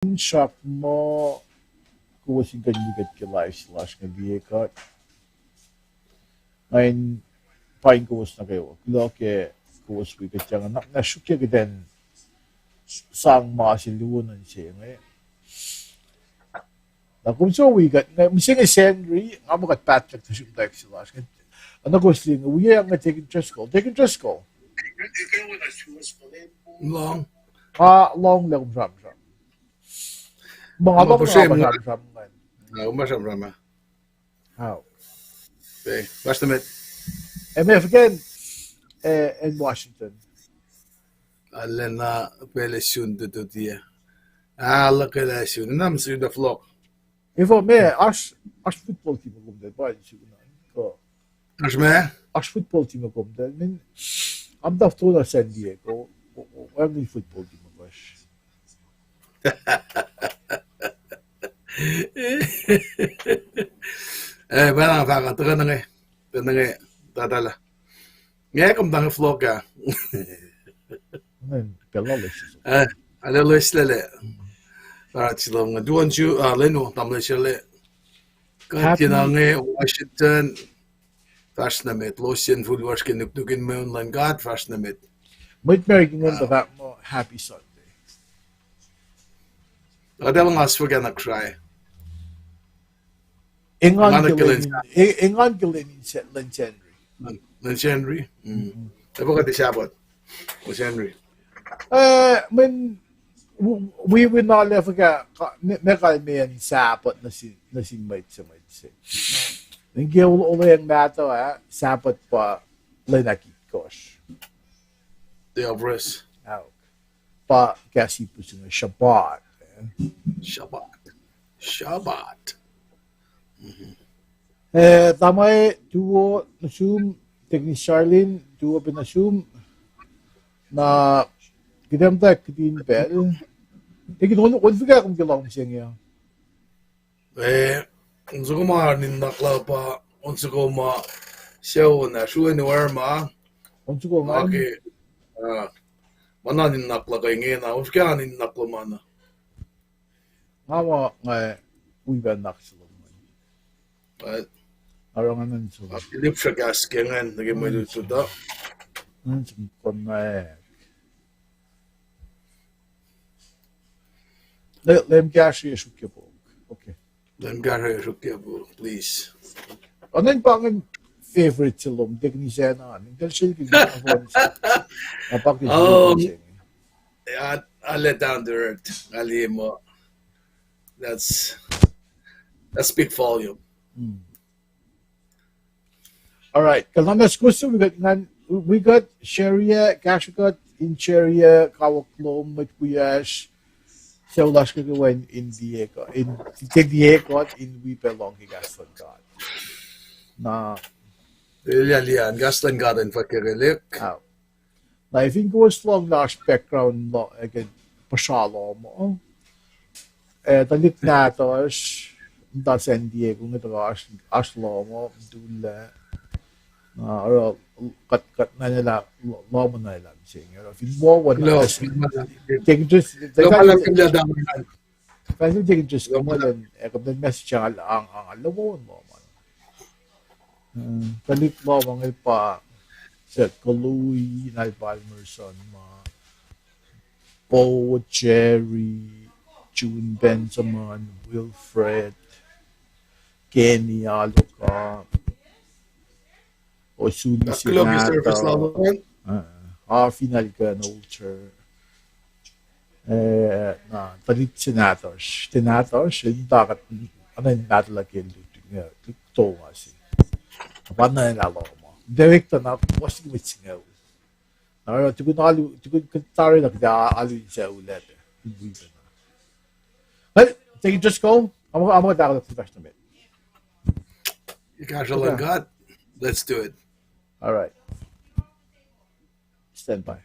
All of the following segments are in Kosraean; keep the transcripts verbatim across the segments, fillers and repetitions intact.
Srak muh kowos in kuh in wi kuht ke live se lasr inge, liye kuht. Nga in paing kowos nuh kwewa. Kuloh ke kowos wi kuht, nga na sruokyac kuht in sang ma se luo nuh se inge. Na kom so wi kuht, mihsenge Sacnri, nga muh kuht pahtlac nuh sum tuh se lasr inge. Oacna kowos liye inge, wi inge Deacon Driscoll. Deacon Driscoll. Lohng. Nga lohng lah kom sramsram. Ma nga lohng, nga sramsram ingacn. Kom sramsram ah. Ao. Fahsr nuh met. M F again, eh, in Washington. Arulacna pacl sun tutu tiac. Arulacna sun. Enam sun the flock. Efuh ma, oasr, oasr football team kom tuh, pa in sun na. Oasr ma? Oasr football team kom tuh. Min, am taf tona San Diego, wacngihn football team oasr. Eh, pa na fahk ah, tuhkuh nuh inge, tuhkuh nuh inge, tatala. Nga kom tange flock ah. Arulacna loeslac. Tarat silom nga tuan su, ah, lenu tamuhlwel sele. Kuht ke na inge Washington. Fahsr nuh met, losyacn fuhluhsr ke nuknuk in mweun luhn God, fahsr nuh met. Mwet American ngan tuh fahk muh happy Sunday. Eltahl nga sifacna try. Engan ke lwen, engan ke lwen in se-, lwen Sacnri. Lwen Sacnri? Efuh kuht ac Sabbath? Lwen Sacnri. Eh, mweyen, wi, wi na lah fuhkah, me kalmeyac Sabbath nuh sin, nuh sin mwet se, mwet se. Inge olweacng mahtuh ah, Sabbath pa lwen ahkitkohsr. Day of rest. Ahok. Pa kahs Hebrew se inge Shabbat. Shabbat. Shabbat. Eh, tamuhlwel, tuo nuh sum, Teknis Charlin, tuo pac nuh sum. Na, kuht ac muhta kihtin pacl. Teknis, on, on fuhkah kom ke lohng se inge? Eh, on soko ma ninnaklah pa, on soko ma sucu na sruen oruh ma. On soko ma ke, ah, ma na ninnaklah ke ingena, on fuhkah ninnaklah ma na. Nga ma nga wi pac nuhnak se lom an. Aruh nga nuhnkuh. Lihpsre kahs ke ingacn nuh ke mwe lutlut uh. Nuhnkuh konwacack. Leum kahsruh sruokyac pouk. Okay. Leum kahsruh sruokyac pouk, please. Oacna pa ingacn favorite se lom, Teknis an, an. Intel sel ke, na pa ke, oh, yeah, I let down to earth. Nga liye muh. That's, that's speak volume. All right. Kuloh na sukohsohk, wi kuht ngan, wi kuht share-ye, kahsruh kuht in share-ye kawuck lom, mwet wiyacsr, sucu lasr ke wen in tiac kuht, in, tiac kuht in wi pac lohng ke kahs luhn God. Na, elyah, elyah, kahs luhn God in fahk ke elek. Na fin kowos lohng lah oasr background la, eh, ke puhsra lohm uh, eh, tuhlihk nahtuhsr, muhta San Diego inge tuh oasr, oasr lohm uh, tuhlac, na oruh kuht, kuht nuhnkuhlah lohm uh nuhnkuhlah mihsenge, oruh fin wo, wo, Teknis, Teknis, Teknis, Teknis, Teknis, kom nuh message ang, ang, ang, lohm an. Eh, tuhlihk lohm inge pa Seth Kalui, Nal Palmerson ma, Paul, Jerry, June Benjamin, Wilfred, Kenny Aloka, Osuli Senator, Afinal Ken Olter, eh, na, tuhlihk Senators, Senators, in takat, anan matla ke lutu, eh, Thomas. Apana la lohm uh. Director na, was it with single? Na, tukun alu, tukun tari na, kuht alu in sucu lete. Hey, take it, just go. I'm, I'm gonna dial up the rest of it. You guys are like God. Let's do it. All right. Stand by.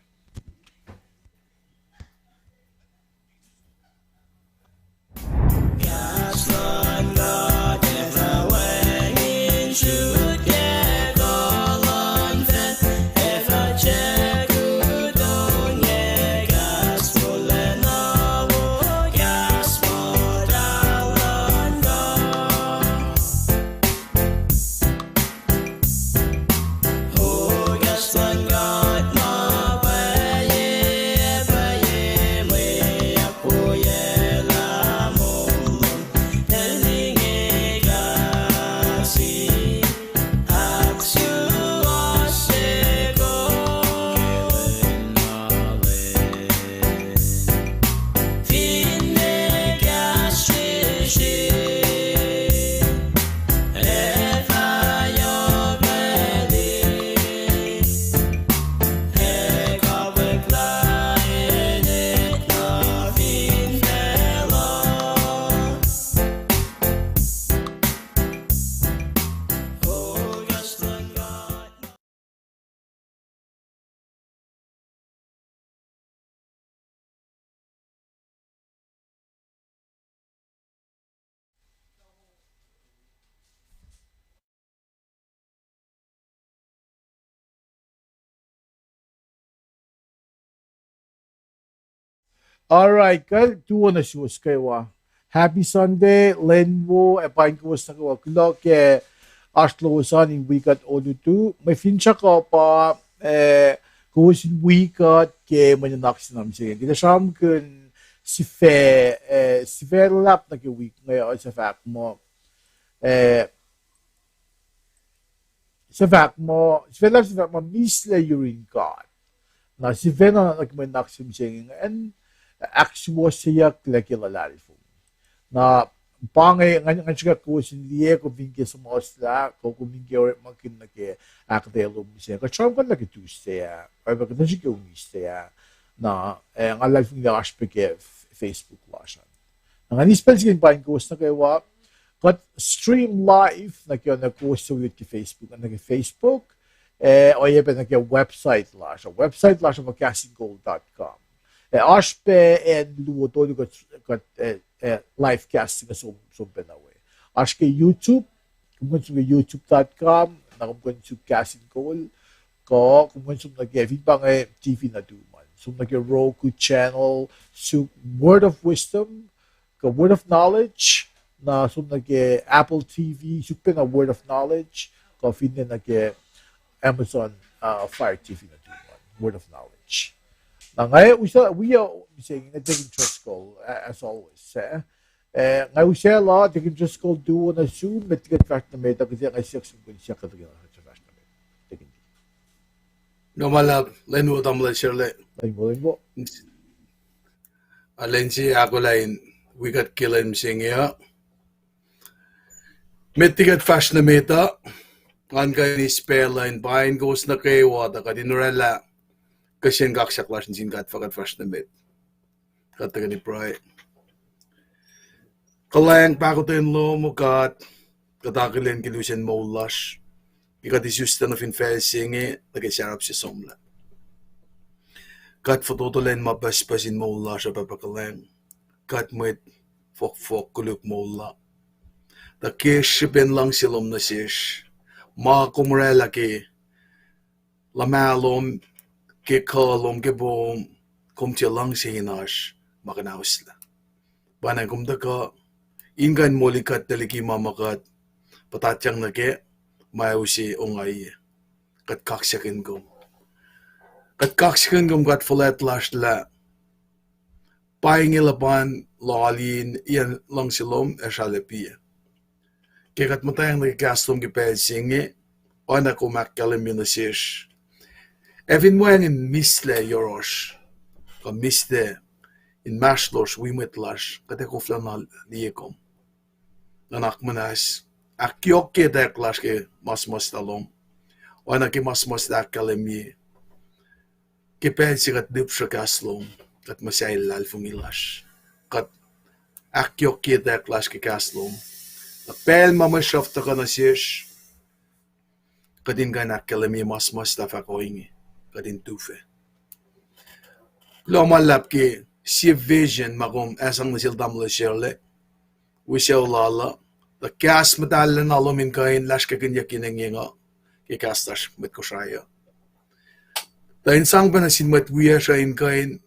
All right, kal tuo nuh suwos kwewa. Happy Sunday, lwen wo, ac paing kowos nuh kwewa. Kuloh ke oasr lowos an in wi kuht olutu. Mwe finsrak uh pa, eh, kowos in wi kuht ke mwe nuhnak se na mihsenge. Kuht ac sramsramkihn sifac, eh, sifac luhlahp nuh ke wik inge, uh, suc fahk muh, eh, suc fahk muh, sifac luhlahp suc fahk muh mihslac yurin God. Na sifacna nuh ke mwe nuhnak se mihsenge ingacn, ahksuwohsyeyucklac ke luhlahlfongi. Na pa inge, ngan, ngan srihke kowos in liye, kom fin ke suhmuhslah, kuh kom fin ke orekmakihn nuh ke ahkuhtweyac lom mihsenge. Kuht sramsramkihn nuh ke Tuesday ah, oacyacpac kuht nuh srihke Wednesday ah. Na, eh, nga luhlahlfongi lah oasr pac ke f-, Facebook lasr an. Na ngan eis pacl se inge in paing kowos nuh kwewa. Kuht stream live nuh ke, nuh kowos suc wi ke Facebook, nuh ke Facebook, eh, oacyacpac nuh ke website lasr uh. Website lasr uh pa casting call dot com. Eh, oasr pac acn luo tolu kuht, kuht, eh, eh, live cast inge som, som pacna we. Oasr ke YouTube, kom kuh in suk ke youtube dot com, na kom kuh in suk Casting Call, kuh kom kuh in som nuh ke, fin pa inge T V na tuman, som nuh ke Roku channel, suk Word of Wisdom, kuh Word of Knowledge, na som nuh ke Apple T V, suk pacna Word of Knowledge, kuh finne nuh ke Amazon, uh, Fire T V na tuman, Word of Knowledge. Na nga use, wi, uh, mihsenge inge Deacon Driscoll, a-, as always, eh? Eh, nga use lah Deacon Driscoll tuo nuh sum, met liki kuht fahsr nuh met uh, kuht ac nga siyuck sum kom siyuck kuht liki kuht fahsr nuh met. Deacon D. Nga ma luhlahp, lwen wo tamuhlwel Sharle. Lwen wo, lwen wo. Ac lwen se ahkolah in wi kuht ke lwen mihsenge uh. Met liki kuht fahsr nuh met uh, ngan kuh in eis pacl uh in paing kowos nuh kwewa tuh kuht in oraclah kihsen kaksak lasr nuh sin God fah kuht fahsr nuh met. Kuht tuhkweni pruhe. Kuhlwacng pahkotwen lom, O God, kuht akihlen ke lusen moul lasr, ke kuht isuslac nuh fin facl se inge nuh ke sarap se somlah. Kuht fototo lwen ma pucspucs in moul lasr uh, Pahpah kuhlwacng. Kuht mwet fohkfohk koluk moul uh. Tuh ke srihpen luhngse lom nuh sesr, ma kom oraclah ke luhmah lom, ke kuh lom, ke poum, kom tiac luhngse in oasr ma kuhnauslah. Pa na kom tuhkuh in kuh in moli kuht tuh liki ma ma kuht puhtatyang nuh kac, ma use ongaiyac. Kuht kaksakihn kom. Kuht kaksakihn kom God fuhlwact lasr lah pa inge luhpan loal in, in luhngse lom ac sralacpiyac. Ke kuht muhtwacng nuh ke kahs lom ke pacl se inge, oacna kom ahkkahlwemye nuh sesr, ac fin wacngihn mihslac yohrohsr, kuh mihslac inmahsrlosr wi mwet lasr, kuht ac koflana liye kom. Nuhnak muhnahs, ahkyohkye etwack lasr ke ma suhmuhslah lom, oacna ke ma suhmuhslah ahkkahlwemye, ke pacl se kuht lihpsruh kahs lom, kuht muhsahi luhlahlfongi lasr. Kuht ahkyohkye etwack lasr ke kahs lom, tuh pacl ma mwe sruhf tuhkuh nuh sesr, kuht in kuh in ahkkahlwemye ma suhmuhslah fahk ohinge, kuht in tuhfah. Kuloh ma luhlahp ke sie vision ma kom ahsang nuh sel tamuhlwel Sharle, wi sucu lal uh, tuh kahs muhtahllacna lom in kuh in lasrkakihnyuck in engyeng uh, ke kahs lasr mwet Kosrae uh. Tuh in sang pacna sin mwet wiyacsr uh in kuh in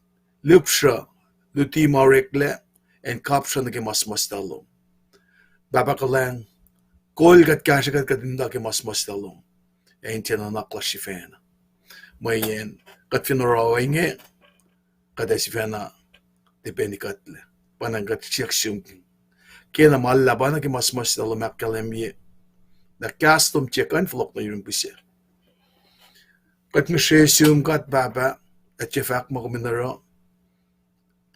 lihpsruh luti ma oreklac, ac in kapsruh nuh ke ma suhmuhslah lom. Pahpah kuhlwacng, kol kuht, kahsrwe kuht, kuht in muhta ke ma suhmuhslah lom, ac in tiac nuhnak lasr sifacna. Mweyen kuht fin oruh ohinge, kuht ac sifacna tiac pacna kuhtlac. Pa na kuht siyuck sum, kena ma luhlahp oacna ke ma suhmuhslah lom ahkkahlwemye, na kahs lom tiac kuh in fohlohk nuh yurin pihsac. Kuht ngihsre sum God Pahpah, ac tiac fahk ma kom in oruh,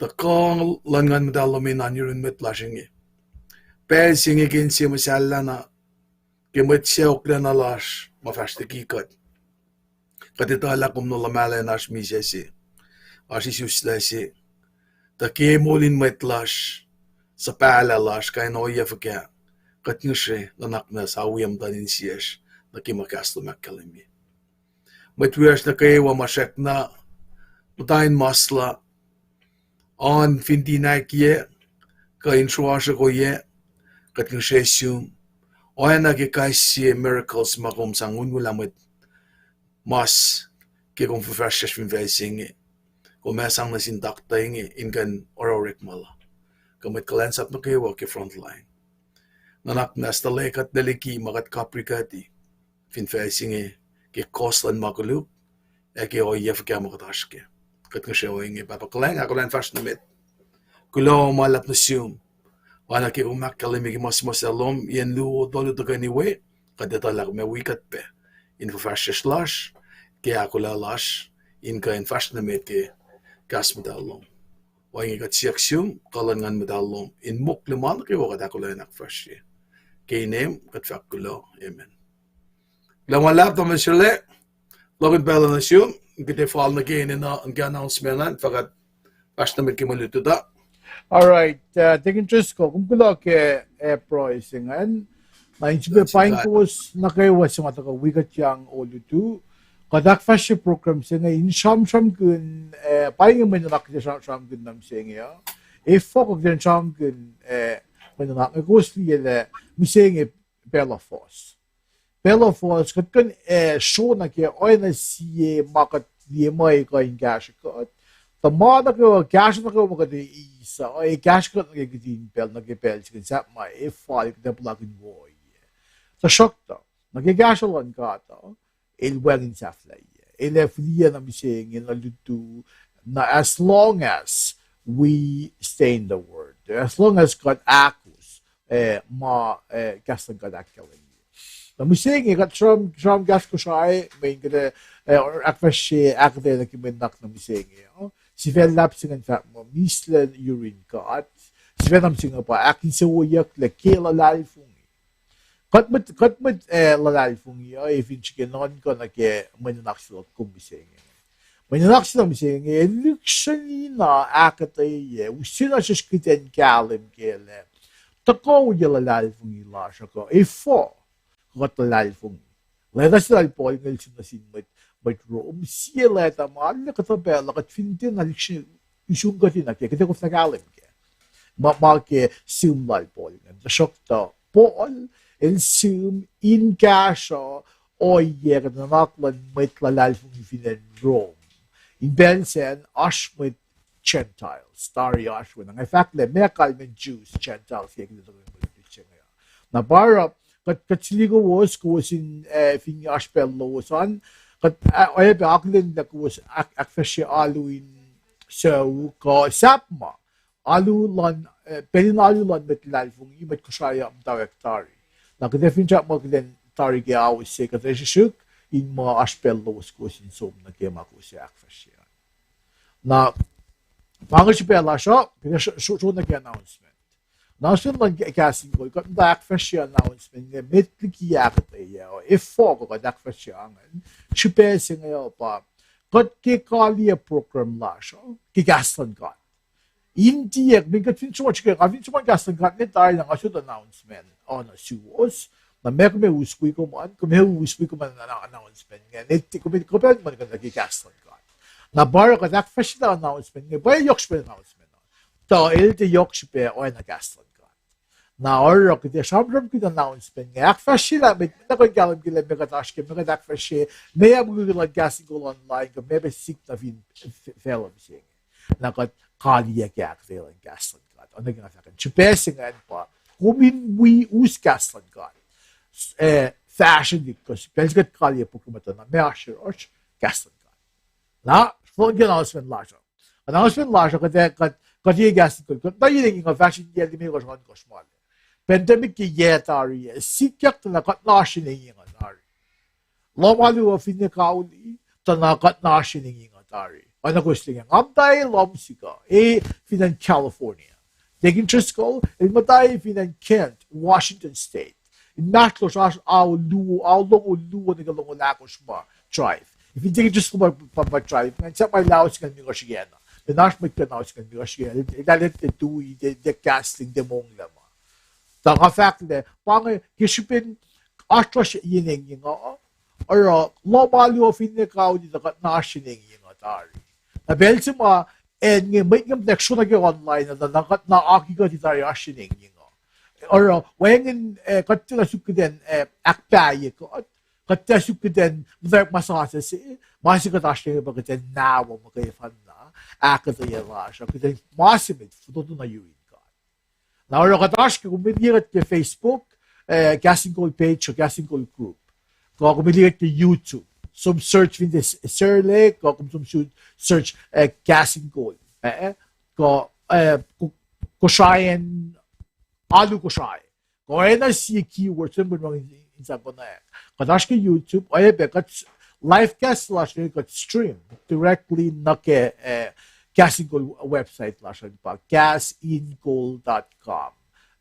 tuh kuh luhn Nguhn Muhtahl lom in oan yurin mwet lasr inge. Pacl se inge ke inse muhsahllah na, ke mwet sacohklacna lasr ma fahsr liki kuht, kuht etuh lah kom nuh luhmahlah in oasr misac se, oasr isuslac se, tuh ke moul in mwet lasr, suhpahlah lasr, kuh in ohiyac fuhkah, kuht ngihsre nuhnak muhnahs, awiyac muhtuhn insiyacsr nuh ke ma kahs lom ahkkahlwemye. Mwet wiyacsr nuh kwewa ma srackna muhta in masla, oan fin tiac nwackyac, kuh in sruasrukoyac, kuht ngihsre sum, oacna ke kais sie miracles ma kom sang unwelah mwet mas ke kom fuhfahsryucsr fin facl se inge. Kom ac sang nuh sin taktuh inge in kuh in oruh orekma la. Kuh mwet kuhlwacnsap nuh kwewa ke front line. Nuhnak muhnahs tuhlac kuht liki ma kuht kaprikuhti fin facl se inge ke kohs luhn ma koluk, ac ke ohiyac fuhkah ma kuht oasr kac. Kuht ngihsre ohinge, Pahpah kuhlwacng, ahkolah in fahsr nuh met. Kuloh ma luhlahp nuh sum. Oacna ke kom ahkkahlwemye ke ma suhmuhslah lom, yen luo tolu tuhkweni we, kuht etuh lah kom ac wi kuht pac in fuhfahsryucsr lasr, ke ahkolah lasr, in kuh in fahsr nuh met ke kahs muhtahl lom. Ohinge kuht siyuck sum kuh luhn Nguhn Muhtahl lom in mokle ma nuh kwewa kuht ahkolah in ahkfahsrye. Ke inem kuht fahk kuloh, amen. Kuloh ma luhlahp, Tamuhlwel Srele, lohkihn pacl uh nuh sum, kuht ac fal nuh ke enenuh ke announcement an, fah kuht fahsr nuh met ke mwe lutlut uh. All right, uh, Deacon Driscoll, kom kuloh ke, eh, pruhe se ingacn. Na in sifilpac paing kowos nuh kwewa suc ma tuhkuh wi kuht yang olutu. Kuht ahkfahsrye program se inge in sramsramkihn, eh, pa inge mwe nuhnak kuht ac sramsramkihn nuh mihsenge uh. Efuh kuht in sramsramkihn, eh, mwe nuhnak inge? Kowos liye lah mihsenge pacl uh fohs. Pacl uh fohs, kuht kuh in, eh, sro nuh ke oacna sie ma kuht liye muh kuh in kahsrwe kuht. Tuh ma nuh kwewa, kahsruh nuh kwewa ma kuht eis uh, ac kahsrwe kuht nuh ke kihtin pacl, nuh ke pacl se ingacn sahp ma ac fal kuht ac puhlakihn wo oyac. Tuhsruhktuh nuh ke kahsruh luhn God uh, El wacngihn sahflahiyac. El ac fihliyac nuh mihsenge nuh lutu, nuh as long as we stay in the word, as long as kuht ahkos, eh, ma, eh, kahs luhn God ahkkahlwemye. Na mihsenge kuht sram, sram kahs Kosrae, mweyen kuht, eh, ahkfahsrye ahkuhtweyac nuh ke mwe nuhnak nuh mihsenge uh. Sifac luhlahp se ingacn fahk muh mihslac yurin God. Sifac nuh mihsenge pa ahkinsewowoyeyucklac ke luhlahlfongi. Kuht mwet, kuht mwet, eh, luhlahlfongi uh, e fin srihke nuhnkuh nuh ke mwe nuhnak se luhk kom mihsenge. Mwe nuhnak se nuh mihsenge, e lihksreni na ahkuhtweyac, use na sesr kuht in kahlwem kac lah tuhkuh ohiyac luhlahlfongi lasr uh kuh efuh kuht luhlahlfongi. Leta se lal Paul inge el sihm nuh sin mwet, mwet Rom, sie leta ma arlac kuhtuh pacl uh kuht fin tiacna lihksreni usrnguck kuht in nuh ke, kuht ac koflah kahlwem kac ma, ma ke sihm lal Paul ingacn. Tuhsruhktuh Paul el sihm in kahsruh ohiyac kuh nuhnak luhn mwet luhlahlfongi fin acn Rom. In pacl sacn oasr mwet Gentiles, tari oasr we. Na nga fahk lah meac kalmacn Jews, Gentiles, ke kuht tuhkuh mwet se inge. Na pa oruh kuht, kuht suli kowos, kowos in, eh, fin oasr pacl lowos an, kuht, eh, oacyacpac akihlen lah kowos ahk-, ahkfahsrye alu in sucu kuh sahp ma alu luhn, eh, pacl in alu luhn mwet luhlahlfongi, mwet Kosrae uh muhtwacwacack tari. Na kuht ac finsrak muh kuht in tari ke ao se kuht ac srihsrihk in muh oasr pacl lowos kowos in som nuh ke ma kowos ac ahkfahsrye an. Na pa inge srihpac lasr uh, kuht ac sro-, sro-, sro nuh ke announcement. Announcement luhn Kahs in Kol, kuht muhta ahkfahsrye announcement inge met liki ahkuhtweyac uh, efuh kuh kuht ahkfahsrye ingacn. Srihpac se inge uh pa kuht ke kaliyac program lasr uh ke kahs luhn God. In tiac, mweyen kuht fin sruhmuhn srihke, nga fin sruhmuhn kahs luhn God inge tari, na nga sot announcement uh nuh suwos. Na meac kom ac us wi kom an, kom ac us wi kom an announcement ingacn, kom ac, kom ac muh kuh nuh ke kahs luhn God. Na pa oruh kuht ahkfahsrye announcement inge, pa yohk srihpac announcement uh. Tuh el tiac yohk srihpac oacna kahs luhn God. Na oruh kuht ac sramsramkihn announcement inge, ahkfahsrye lah met, met na kuh in kahlwem ke lah meac kuht oasr kac, meac kuht ahkfahsrye, meac mukwikwi luhn Kahs in Kol online, kuh meac pac sik nuh fin f-, facluh mihsenge. Na kuht kaliyac ke ahkuhtweyac luhn kahs luhn God. Oacna ke nga fahk an, srihpac se ingacn pa kom in wi us kahs luhn God, eh, fahsrwelihk, kuh pacl se kuht kaliyac program uh, na meac oasr yohrohsr? Kahs luhn God. Na fohlohk ke announcement lasr uh. Announcement lasr uh, kuht, kuht, kuht ye kahs in kol, kuht na ye engyeng uh fahsr in yac limekohsr ohnkohsr ma luh. Pandemic ke yac tari ah sikyak, tuh na kuht na oasr in engyeng uh tari. Lohm alu uh finne kauli, tuh na kuht na oasr in engyeng uh tari. Oacna kowos liye inge, nga muhta lohm sikuh, e, fin acn California. Deacon Driscoll el muhta fin acn Kent, Washington State. Inmahsrlosr oasr ao luo, ao longoul luo nuh ke longoul ahkosr ma drive. Fin Deacon Driscoll pa, pa, pa drive, ngan sahp ma laos ngan mikohsr iyacna. Then oasr mwet kuh na oasr ngan mikohsr iyacna. Eltahl etuh tui, tiac, tiac gasoline, tiac monglac ma. Tuh nga fahk lah pa inge ke srihpen oasr lasr yen engyeng uh, oruh lohm alu uh finne kauli, tuh kuht na oasr yen engyeng uh tari. Na pacl se ma, acn inge mwet inge muhtwacwacack sro nuh ke online uh, na kuht na akikuhti tari oasr yen engyeng uh. Oruh wacngihn, eh, kuht tiacna suk kuht in, eh, ahkpahye kuht, kuht tiac suk kuht in muhtwacwacack ma sasuc se, ma se kuht oasr yen pa kuht in nawa muhkwena. ahkuhtweyac lasr uh, kuht in ma se met fototo nuh yurin God. Na oruh kuht oasr ke, kom liye kuht ke Facebook, eh, Kahs in Kol page, Kahs in Kol group. Kuh kom liye kuht ke YouTube. Som search fin tiac s-, Serle, kuh kom som su-, search, eh, Kahs in Kol. Eh, kuh, eh, Ko-, Kosrae, Alu Kosrae. Kuh oacna sie keyword, srihpen in, in sang konwacack. Kuht oasr ke YouTube, oacyacpac kuht s-, live cast lasr inge kuht stream directly nuh ke, eh, Kahs in Kol website lasr an pa kahs in kol dot com.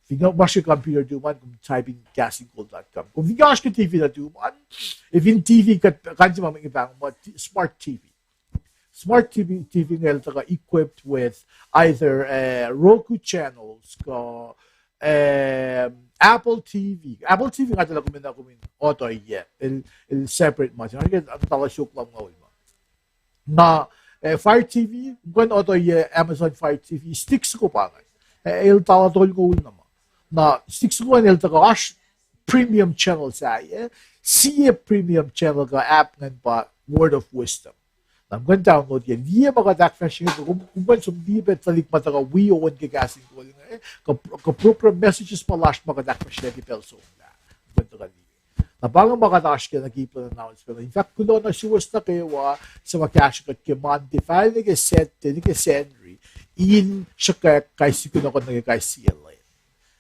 Fin oasr ke computer tuhmom an, kom type in kahs in kol dot com. Kom fin oasr ke T V na tuhmom an, eh, fin T V kuht, kuht in sang ma inge pahng ma t-, smart T V. Smart T V, T V inge el tuhkuh equipped with either, eh, Roku channels kuh, eh, Apple T V. Apple T V nga tuh lah kom in, kom in otuhiyac. El, el separate ma se. Nga ke tala suk lumngaul ma. Na, eh, Fire T V, kom kuh in otuhiyac Amazon Fire T V, stick soko pa inge. Eh, el tala tolngoul na ma. Na stick soko an el tuhkuh oasr premium channel sahyac. Sie premium channel kuh app ingacn pa Word of Wisdom. Na kom kuh in download-ye, liye ma kuht ahkfahsrye inge, kom, kom kuh in som liye pac tuhlihk ma tuhkuh wi on ke Kahs in Kol inge, kuh, kuh program messages ma lasr ma kuht ahkfahsrye ke pacl somlah. Kom kuh in tuhkuh liye. Na pa inge ma kuht oasr ke nuh ke ip luhn announcement. In fact, kuloh nuh suwos nuh kwewa suc ma kahsruh kuht ke Monday, fal nuh ke Saturday, nuh ke Sacnri, in sruhkwack kais sie kunohkohn nuh ke kais sie lwen.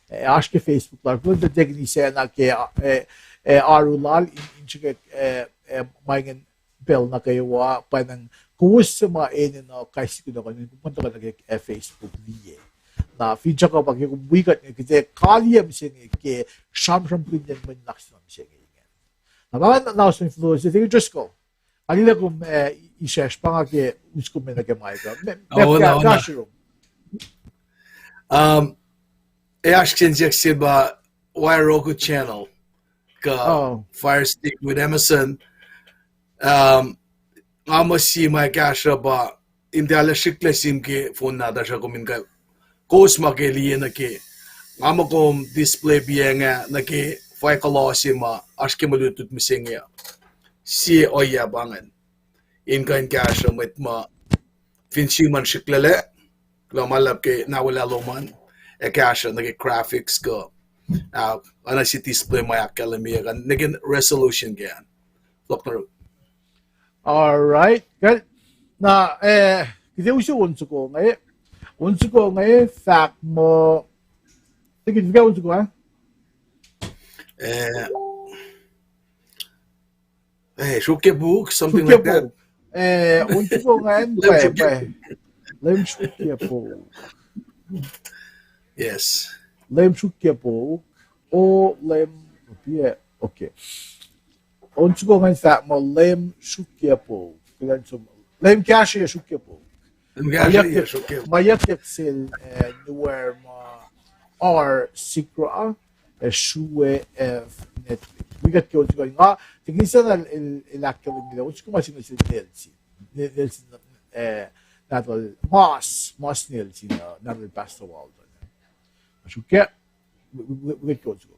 Eh, oasr ke Facebook lasr, kuh in tuh tekini sacna ke, eh, eh, oaru lal in, in sruhkwack, eh, eh, ma ingacn pacl nuh kwewa, pa ingacn kowos suc ma enenuh kais sie kunohkohn, kom kuh in tuhkuh nuh ke, eh, Facebook liye. Na finsrak uh pa ke kom wi kuht inge, kuht ac kaliyac mihsenge ke sramsramkihnyacn mwe nuhnak se ma mihsenge ingacn. Na pa ingacn announcement floor se, thank you, Driscoll. Nga liye kom, eh, israsr pa nga ke us kom nuh ke mic uh. Me, me, oh, ka-, no, no. Kahsruh. Um, ac oasr kihsen siyuck se pa Wire Roku channel kuh Fire Stick with Amazon. Um, nga muh sie ma kahsruh pa in tiac lah srihklac sim ke phone nahtuhsr uh, kom in kuh, kowos ma ke liye nuh ke. Nga muh kom display piacng ah nuh ke file kuloh se ma oasr ke mwe lutlut mihsenge uh. Sie ohiyac pa ingacn in kuh in kahsruh mwet ma fin sie ma srihklac, kuloh ma luhlahp ke na welah lom an, ac kahsruh nuh ke graphics kuh, uh, oacna sie display ma ahkkahlwemyeyuck an, nuh ke resolution ke an. Fohlohk nuh ru. All right. Kuht, na, eh, kuht ac use on soko inge. On soko inge fahk muh, tiki, on soko, eh? Eh, Eh, sruokyac puk, something like that. Sruokyac puk. Eh, on soko ingacn, Leum pwe, sruokyac pwe. Leum sruokyac puk. Yes. Leum sruokyac puk. O Leum, yeah, okay. On soko ingacn fahk muh Leum sruokyac puk. Kulan som, Leum kahsruh ac sruokyac puk. Leum kahsruh ac sruokyac puk. Ma yuck, ma yuck sel, eh, newer ma R Sigrah, eh, Srue F Netflix. Wi kuht ke on soko inge, nga, tiki sacna el, el, el ahkkahlwemye lah on soko ma se inge sel Nelson. Ne-, Nelson, eh, nahtuhl Mas, Mas Nelson, uh, nahtuhl Pastor Walton. Sruokyac, wi, wi, wi, wi kuht ke on soko.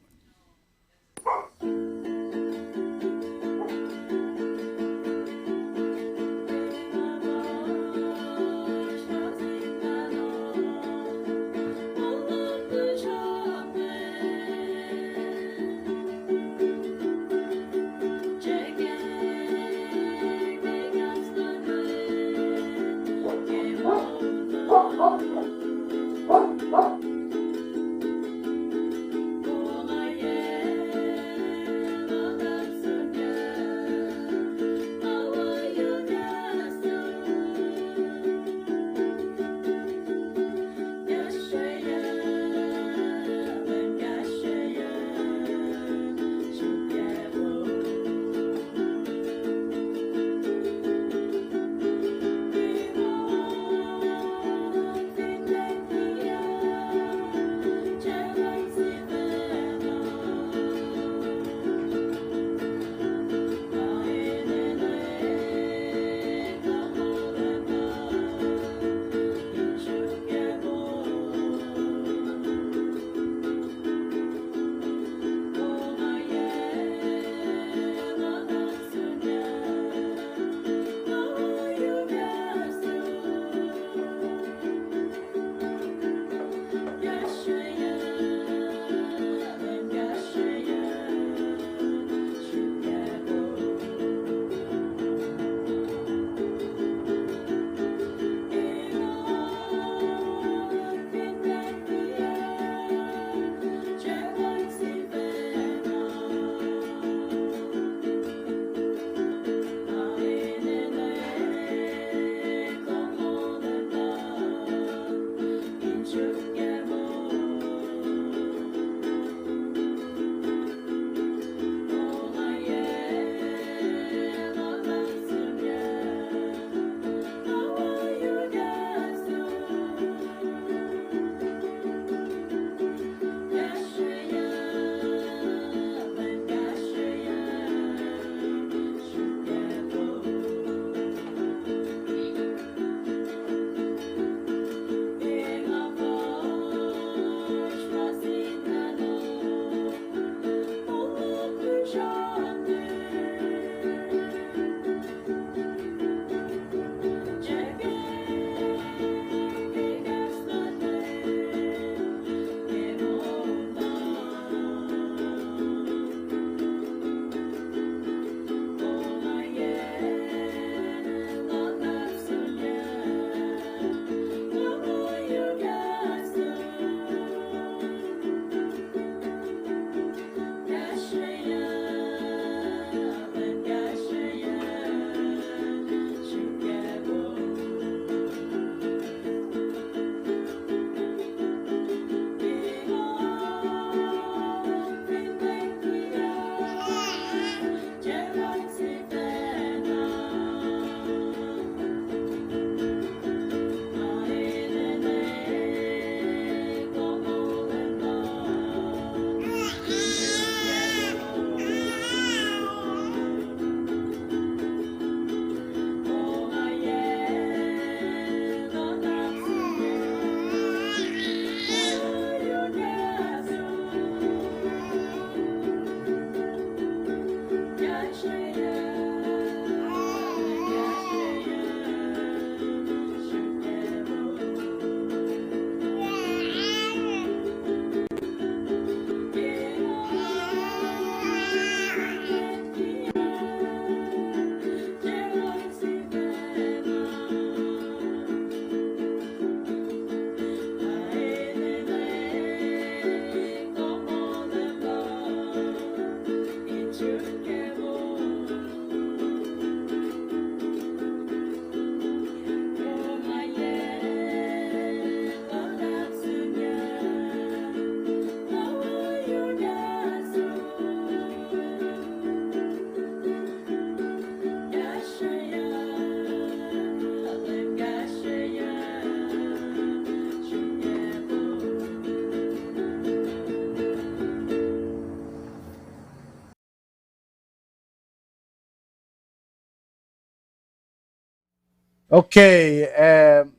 Okay, um,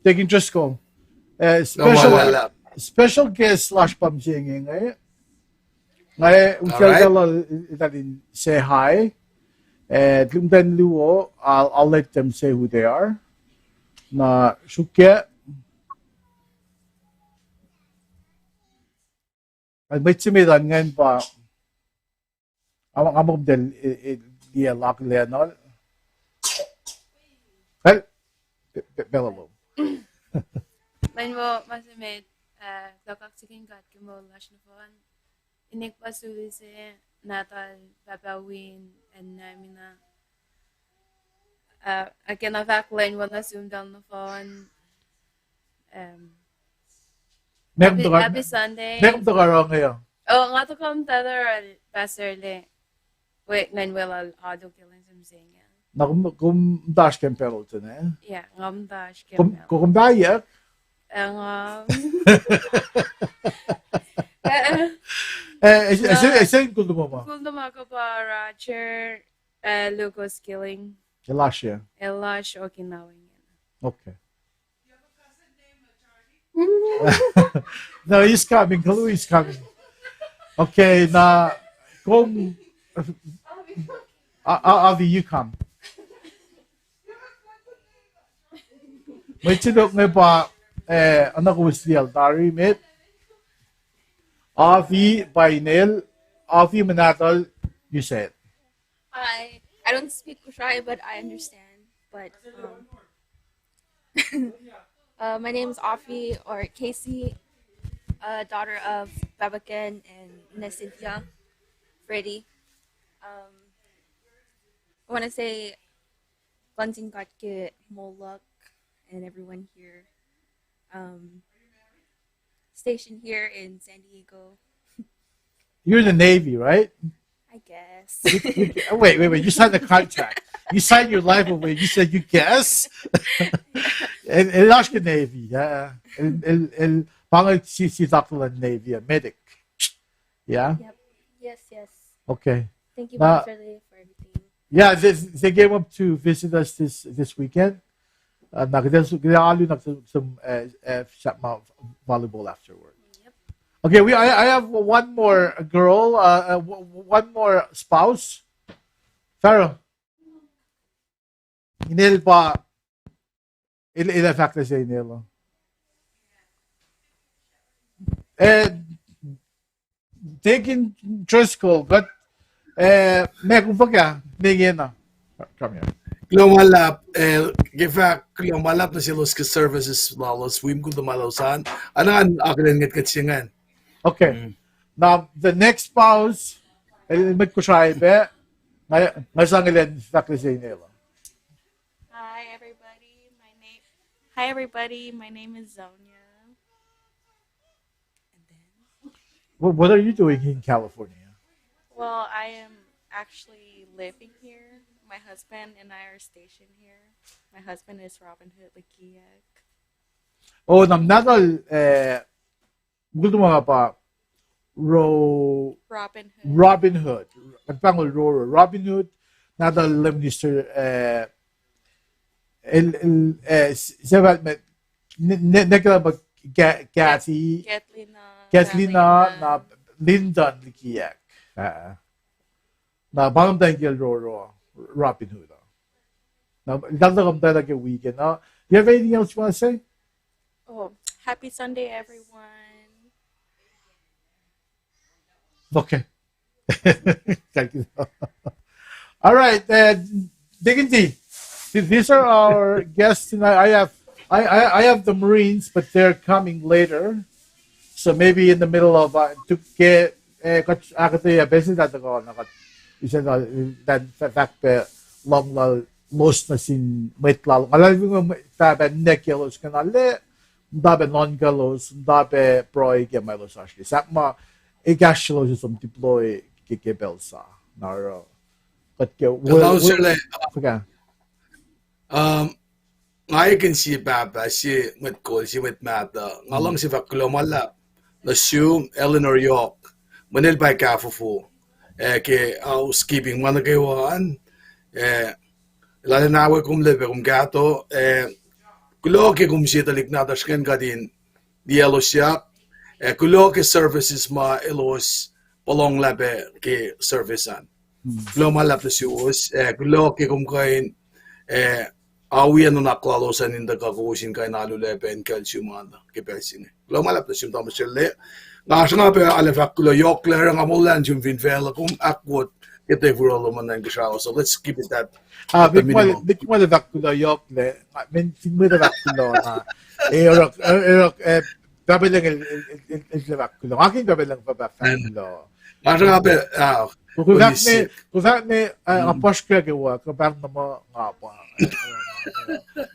Deacon Driscoll. Uh, special, special guest lasr pa mihsenge inge. Nga utuckuh lal eltahl in say hi. Uh, lihmten luo, I'll, I'll let them say who they are. Na sruokyac. Ac mwet se met an ingacn pa, nga muh kom tiac liye lak lacnuhl. Well, pacl lom. Mweyen ma se met, uh, kuloh kaksakihn God ke moul lasr nohfohn. Inik pa suli se, nahtuhl, pahpah win, acn Nahmina. Uh, ac ke na fahk lwen wo nuh sum pacl nohfohn. Um, happy Sunday. Meac kom tuhkuh oruh inge uh? Oh, nga tuhkuh muhtahl oruh pastor lac, we, ngan weluhl Ado ke lwen se mihsenge. Na kom, kom muhta oasr ke Pendleton, eh? Yeah, nga muhta oasr ke Pendleton. Kom, kom pahyuck? Nga, eh, ase, ase in kol tuhma ma? Kol tuhma kuh pa Roger, uh, Lucas Killing. El oasr, el oasr Okinawa ingena. Okay. No, he's coming. Hello, he's coming. Okay, na kom, uh, uh, Avi, you come. Mwet se tok inge pa, eh, oacna kowos liyacl tari met. Avi pa inel, Avi, mwe nahtuhl, you say it. Hi, I don't speak Kosrae, but I understand. But um, uh, my name is Afi, or Casey, uh, daughter of Babaken and Nina Cynthia, Freddy. Um, I want to say, kuloh nuh sin God ke moul luhk and everyone here. Um, stationed here in San Diego. You're in the Navy, right? I guess. You, you, wait, wait, wait. You signed the contract. You signed your life away. You said you guess. El, el oasr ke Navy, yeah. El, el, el, pa inge si, si doctor luhn Navy, a medic. Yeah? Yep. Yes, yes. Okay. Thank you, Pastor Lee, for everything. Yeah, they, they came up to visit us this, this weekend. Uh, na kuht ac, kuht ac alu na some, uh, uh, sahp ma volleyball afterward. Yep. Okay, we, I, I have one more girl, uh, uh, w-, w-, one more spouse. Farah. Inel pa, el, el ac fahk nuh se inel uh. Eh, Deacon Driscoll, kuht, eh, meac kom fuhkah, me ingena. Come here. Kuloh ma luhlahp, eh, ke fahk kuloh ma luhlahp nuh selos ke services lalos, wi mukul tuhma lalos an, ac na akihlen ngwetngwet se ingacn. Okay. Mm. Now, the next spouse, el mwet Kosrae pac, nga, nga sang elan fahk nuh se inel uh. Hi, everybody. My name, hi, everybody. My name is Zonia. And then? What, what are you doing in California? Well, I am actually living here. My husband and I are stationed here. My husband is Robin Hood Lakiak. Oh, na nahtuhl, eh, mukul tuhma pa Ro-, Robin Hood. Robin Hood. Kuht pahngon Roro. Robin Hood, nahtuhl Lem Minister, eh, el, el, eh, s-, sefanna, ne-, ne-, nwe ke lah pa Ka-, Kathy, Kathleen, uh, Kathleen, uh, na Lyndon Likiak. Uh, na pa nga muhtwacn kiyacl Roro, Robin Hood uh. Na, eltahl tuh muhtwacta ke weekend uh. Do you have anything else you want to say? Oh, happy Sunday, everyone. Okay. Thank you. All right, uh, Deacon D, th-, these are our guests tonight. I have, I, I, I have the Marines, but they're coming later. So maybe in the middle of, uh, to get, uh, kuht ahkuhtweyac pacl se tuh kuh na kuht, you said, uh, that fa-, fahk pac lohng lal los nuh sin mwet lal. Nga luhlahlfongi muh pahpah ninac kiyaclos ingena lah, muhta pac nuhnkwaclos, muhta pac pruhe ke ma elos oasr ke. Sahp ma ekahsr selos som deploy ke, ke pacl sa. Na oruh kuht ke, well, well, okay. Um, nga ekihn sie pahpah, sie mwet kol, sie mwet mahtuh. Nga luhngse fahk kuloh ma luhlahp nuh sum, Eleanor York, mweyen el pa kahfofo, eh, ke housekeeping ma nuh kwewa an, eh, Lal in awe kom lepe kom kahto, eh, kuloh ke kom sie tuhlihk nahtuhsr ingacn kuht in liyaclosyak, eh, kuloh ke services ma elos puhlohnglah pac ke service an. Kuloh ma luhlahp nuh suwos, eh, kuloh ke kom kuh in, eh, awi nuhnak lalos an in tuhkuh kowos in kuh in alu lepe in kuhl sum an ke pacl se inge. Kuloh ma luhlahp nuh sum Thomas Shelley. Nga sruhnga pac arlac fahk kuloh yohk lac, oruh nga moullah nuh sum fin facluh kom ahkwot ke tefuroh lom an in kuhsrao. So let's keep it that, ah, the minimum. Mik ma fahk kuloh yohk lac, nga, fin mwet ah fahk kuloh na, eh, oruh, eh, oruh, eh, Pahpah Lucng el, el, el, el fahk kuloh. Nga kihn Pahpah Lucng fah, fahk kuloh. Nga sruhnga pac, ah, kom fahk me, kom fahk me, ah, nga puhsrkak ke wa, kuh pahng na ma nga pa.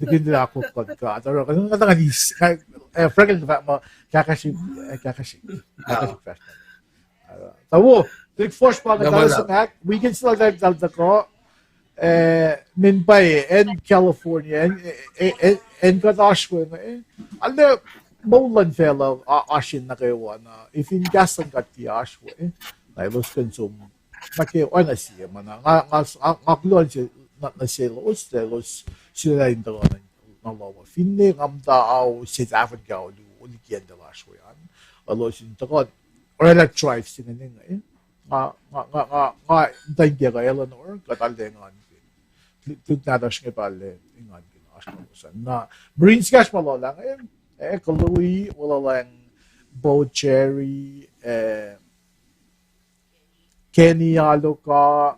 Likina akwuck luhn God. Oruh, nga, nga, nga, eh, Frank el fahk ma, kahkahsrihk, eh, kahkahsrihk, kahkahsrihk fahsr. Tuh wo, tuhlihk fuhsr pa inge, talu se inge, weekend se lal, lal tuhkuh, eh, min pwacye, acn California, acn, eh, eh, acn kuht oasr we inge, eh, arlac moul luhn facluh, ah, oasr in nuh kwewa na, eh, fin kahs luhn God tiac oasr we, eh, na elos kuh in som nuh ke oacna sie ma na, nga, nga, nga, nga kuloh se, na, nuh selos, elos sulaclah in tuhkuh nuh lohm uh. Finne nga muhta ao se tahfongkao luo, liki acn lasr we an, elos in tuhkuh oraclah drive se inge, eh, nga, nga, nga, nga, nga muhtwacn kiyuhk uh Eleanor, kuht arlac engankihn. Tuhlihk nahtuhsr inge pa arlac engankihn oasr lalos an. Na Marines ekahsr ma luhlah inge, eh, Kalui, Wolalang, Bo Cherry, eh, Kenny Aloka,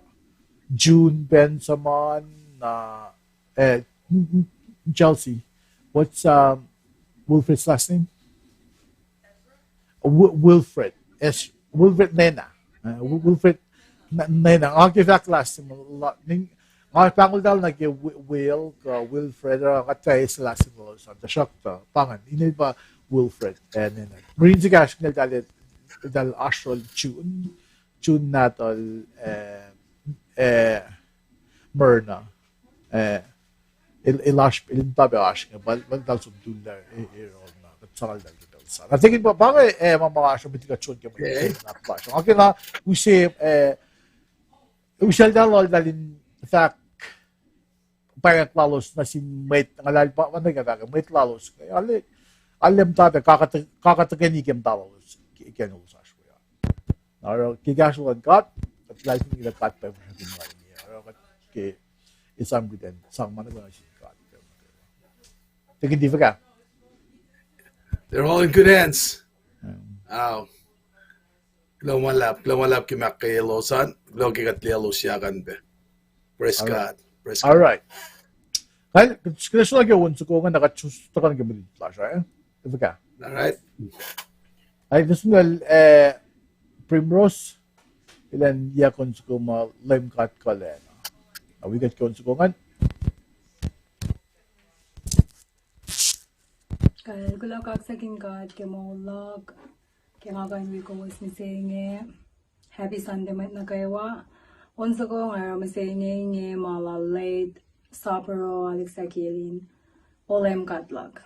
June Benjamin, uh, uh, Chelsea. What's, um, Wilfred's last name? Wi-, Wilfred. Yes, Wilfred Nena. Uh, Wi-, Wilfred N-, Nena. Nga ke fahk last name, la-, ning-, nga pahngol tahl nuh ke Wi-, Will, uh, Wilfred, uh, nga tiac eis last name lalos an, tuhsruhktuh pa ingacn, inen pa Wilfred, uh, Nena. Marines ekahsr inge eltahl, eltahl oasr lal June, June nahtuhl, uh, uh, Myrna, uh, el, el oasr, el muhta pac oasr inge, pa, pa eltahl som tullac, eh, eh, rol na, kuht sang eltahl ke pacl sa. Na tekin pa, pa inge, eh, ma, ma oasr, met kuht som ke mwe, eh, na pa. So, nga ke na, use, eh, use eltahl lal eltahl in fahk, pwacye lalos nuh sin mwet, nga lal pa, pa inge fahk, mwet lalos, ale, ale muhta pac, kaka, kaka tuhkweni ke muhta lalos, ke, ke elos oasr we. Na oruh ke kahsruh luhn God, kuht luhlahlfongi lah God pa fahsr nuh ke ma inge. Oruh kuht ke esam kuht in sang ma nuh kwewa nuh sin God. Tekin tiac fuhkah? They're all in good hands. Um, Kuloh ma luhlahp, kuloh ma luhlahp ke ma ahkkweye elos an, kuloh ke kuht liyaclosyak an pac. Praise God. Praise God. All Right. Kal, kuht srihke ke on soko ingacn, na kuht tuhkuh nuh ke mwe lutlut lasr, eh? Tiac fuhkah? All right. Ai, this one, eh, Primrose, elan yac on soko ma Leum God kuhlacna. Na wi kuht ke on soko ingacn. Kal, kuloh kaksakihn God ke moul luhk, ke nga kuh in wi kowos mihsenge. Happy Sunday mwet nuh kwewa. On soko nga oruh mihsenge inge ma lal late Sapro Alexa Kilin. O Leum God luhk.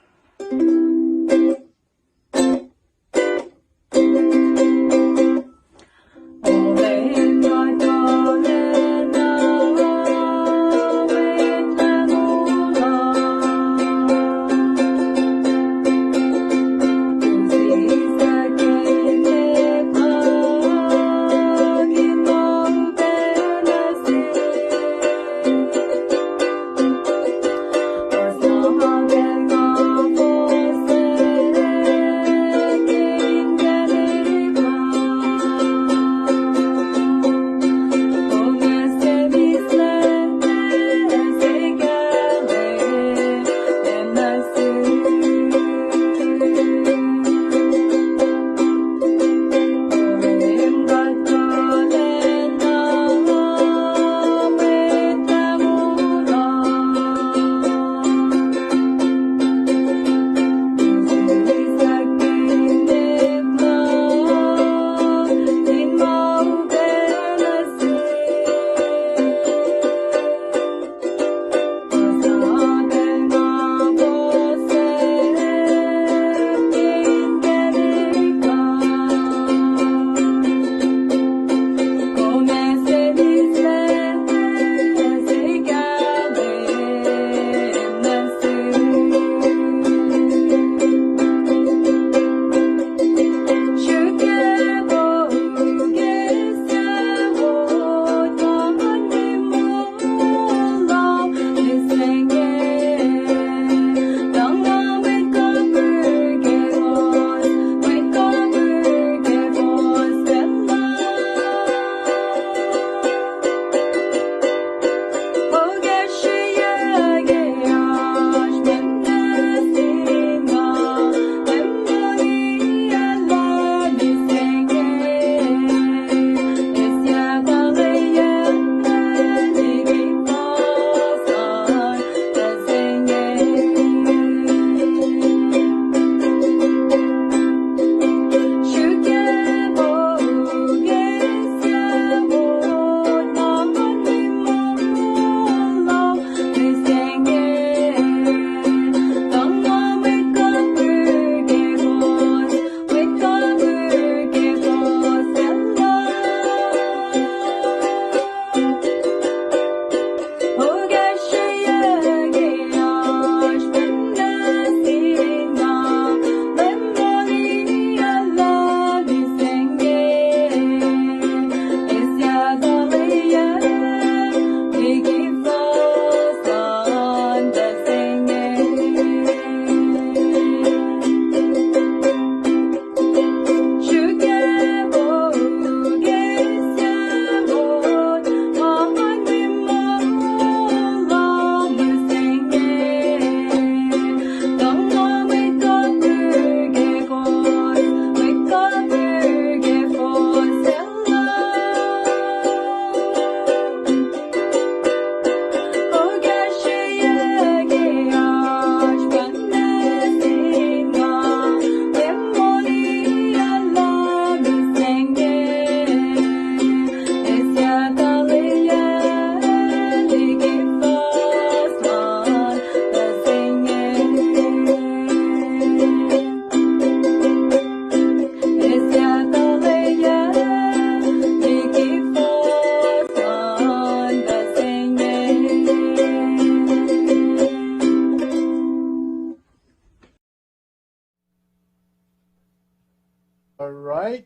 Right?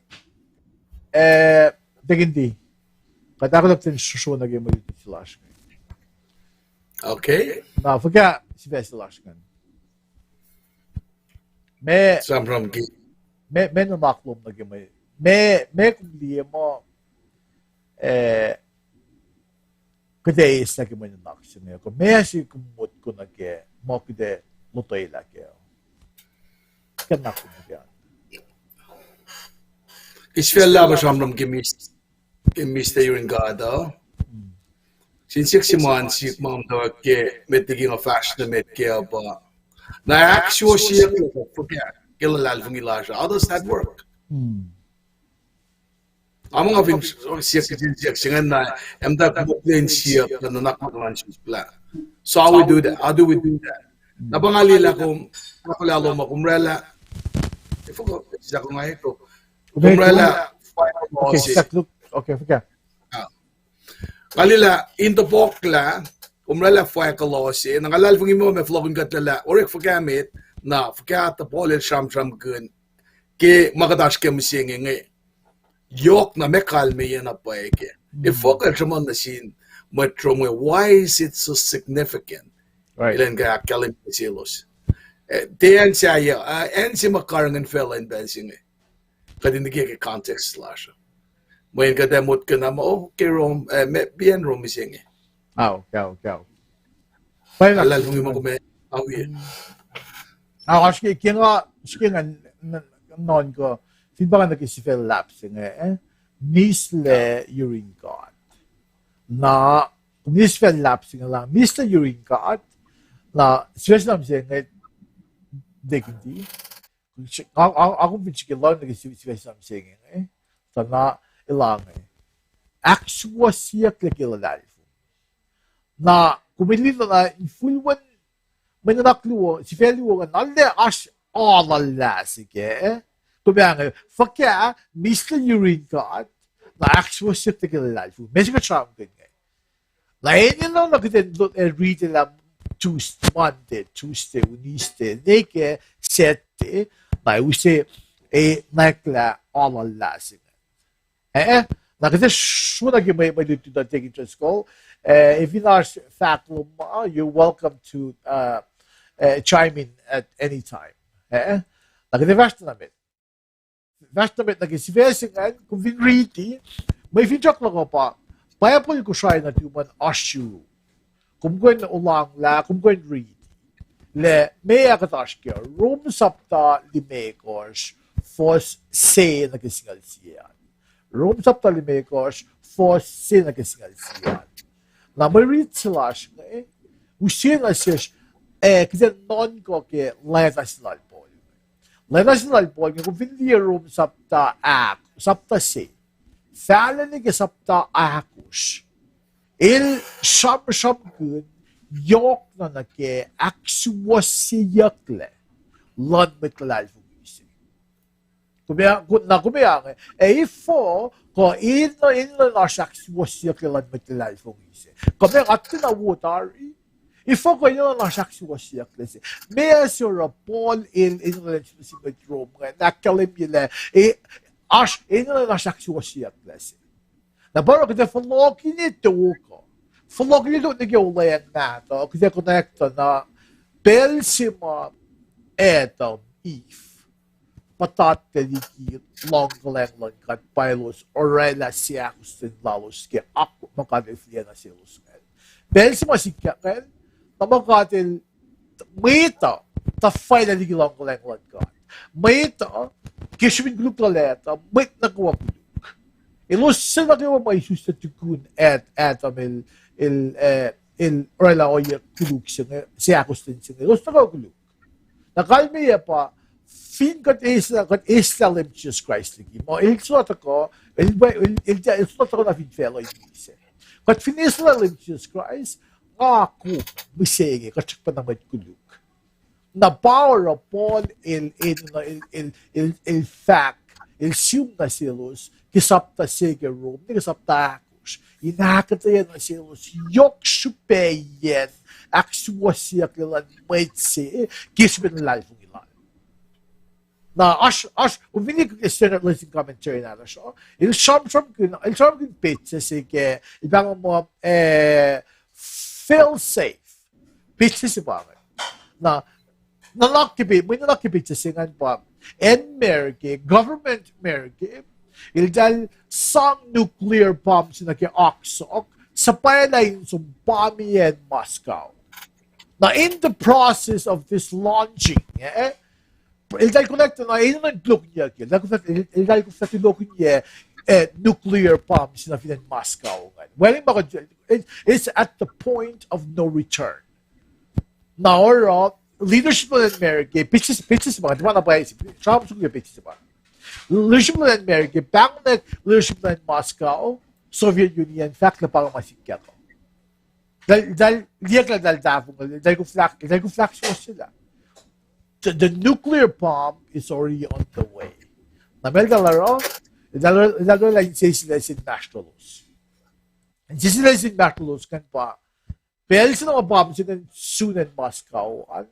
Eh, Deacon D, kuht ahkolah in sruhsruhna ke mwe luti se lasr inge. Okay. Na fuhkah sifac se lasr ingacn? Meac, sramsram ke, meac, meac nuhnak lom nuh ke mwe, meac, meac kom liye muh, eh, kuht ac eislah ke mwe nuhnak se inge, kuh meac se kom motko nuh kac muh kuht ac lotwelah kac? Kuht nuhnak lom nuh kac. Ke sifac lah pa sramsram ke mis-, ke mista yurin God uh. Sin siyuck se ma in siyuck ma muhtwacwacack ke met liki nga fahsr nuh met kac uh pa, na ahksuwohsyeyuck lah fuhkah ke luhlahlfongi lasr uh? How does that work? Nga muh nga fin siyuck, siyuck se ingacn na, ac muhtwacwacack mokle in siyuck na nuhnak ma luhn sislah. So how we do that? How do we do that? Na pa nga liye lah kom, nga kol ah lom ma kom oraclah, efuh kuh, siyuck nga etuh, kom oraclah file se. Nga liye lah in topuk lah kom oraclah file se, na nga luhlahlfongi muh ma fohlohkihn kuht lah lah orek fuhkah met, na fuhkah tuh Paul el sramsramkihn ke ma kuht oasr ke mihsenge inge. Yohk na ma kalmeyac na pwacye kac. Efuh kuh el sruhmuhn nuh sin mwet Rom inge, why is it so significant? Elan ke ahkkahlwemye selos. Eh, tiac acn sahyac, ah, acn se ma karihngihn facluh in pacl se inge. Kuht in liye ke context lasr uh. Mweyen kuht ac motko na muh, oh, ke Rom, eh, ma, pa acn Rom mihsenge. Ao, ao, ao. Luhlahlfongi ma kom ac, ao, oasr ke, ke nga, srihke nga, n-, n-, nuhnkuh, fin pa nga nuh ke sifac luhlahp se inge, eh? Mihslac yurin God. Na, kom liye sifac luhlahp se inge lah mihslac yurin God. Na sifac se na mihsenge, Deacon D, nga, nga, nga kom fin srihke lohng nuh ke sifac se na mihsenge, eh? Tuh na, elange, ahksuwohsyeyucklac ke luhlahlfongi. Na kom liye na infulwen mwe nuhnak luo, sifac luo ingacn, arlac oasr aluhlah se kac. Kom ac inge, fuhkah mihslac yurin God, na ahksuwohsyeyucklac ke luhlahlfongi. Meac se kuht sramsramkihn inge? Na enenuh na kuht in riti lah Tues-, Monday, Tuesday, Wednesday, ne ke Saturday, na use, e, nwacklah aluhlah se inge. Eh, na kuht ac sruhna ke mwe, mwe lutlut uh, Deacon Driscoll. Eh, if in oasr fahk lom ma, you're welcome to, uh, uh, chime in at any time. Eh, na kuht ac fahsr na met. Fahsr na met nuh ke sifac se ingacn, kom fin riti, mwe finsrak luhk uh pa, Bible Kosrae nuhtum an oasr yurum. Kom kuh in olanglah, kom kuh in riti. Lah meac kuht oasr kac, Rom sapta limekohsr, fuhs se nuh ke singucul sie an. Rom sapta limekohsr, fuhs se nuh ke singucul sie an. Na mwe rit se lasr inge, use nuh sesr, ac kuht ac nuhnkuh ke leta se lal Paul. Leta se lal Paul inge, kom fin liye Rom sapta ahk-, sapta se, fahlac nuh ke sapta ahkosr, el sramsramkihn yohkna nuh ke ahksuwohsyeyucklac luhn mwet luhlahlfongi se. Kom ac, na kom ac inge, ac efuh kuh enenuh in oasr ahksuwohsyeyucklac luhn mwet luhlahlfongi se? Kuh meac, nga tiacna wo tari. Efuh kuh enenuh in oasr ahksuwohsyeyucklac se? Meac se oruh Paul el enenuh in sihmihs nuh sin mwet Rom inge in ahkkahlwemye lah, e, oasr, enenuh in oasr ahksuwohsyeyucklac se? Na pa oruh kuht ac fohlohkihn tok uh. Fohlohkihn tok nuh ke olweacng mahtuh, kuht ac konwacack tuh na pacl se ma Adam, Eve, puhtatlac liki luhngkuhlacng luhn God pa elos orwaclah seahkostwen lalos ke akwuck ma God El fihliyac nuh selos ingacn. Pacl se ma sikyak ingacn, na ma God El, mwet uh tuhfahlah liki luhngkuhlacng luhn God. Mwet uh, ke srihpen koluk lal Adam, mwet nuh kwewa koluk. Elos suc nuh kwewa ma isuslac tukun Ad-, Adam el, el, eh, el orwaclah ohiyac koluk se inge, seahkostwen se inge, elos nuh kwewa koluk. Na kalmeyac pa, fin kuht eislah, kuht eislah Leum Jisus Kraist liki, ma El suhla tuhkuh, El, El, El, El suhla tuhkuh na fin facluh in misac. Kuht fin eislah Leum Jisus Kraist, nga, kom, mihsenge, kuht srackpacna mwet koluk. Na pa oruh Paul el, el, el, el, el, el fahk, el sihm nuh selos ke sapta se ke Rom, nuh ke sapta ahkosr, in ahkuhtweyac nuh selos yohk srihpacyacn ahksuwohsyeyucklac luhn mwet se ke srihpen luhlahlfongi lal. Na oasr, oasr, kom fin liye Standard Lesson Commentary nahtuhsr uh, el sramsramkihn, el sramsramkihn petsac se ke, el pahngon muh, eh, fail safe. Petsac se pa ingacn. Na, nuhnak ke pe-, mwe nuhnak ke petsac se ingacn pa, acn America, government America, eltahl sang nuclear bomb se nuh ke oaksohk, suhpwaclah in som bombiyac acn Moscow. Na in the process of this launching, eh, eltahl konwacack na enenuh in tulohkihnyac ke, eltahl konwacack, eltahl konwacack tulohkihnyac, eh, nuclear bomb se nuh fin acn Moscow ingacn. Well, in Moscow, it, it's at the point of no return. Na oruh, leadership luhn America, petsac, petsac se pa, tiac ma na pwacye, sramsramkihn petsac se pa. Leadership luhn America, pahngon leadership luhn Moscow, Soviet Union, fahk lah pa inge ma sikyak uh. Eltahl, eltahl liyaclah eltahl tahfonglac, eltahl koflah, eltahl koflah suwohs sel ah. The, the nuclear bomb is already on the way. Na meac eltahl oruh, eltahl, eltahl orwaclah insese sin inmahsrlolos. Insese sin inmahsrlolos ingacn pa, pacl se na ma bomb se ingacn sun acn Moscow an,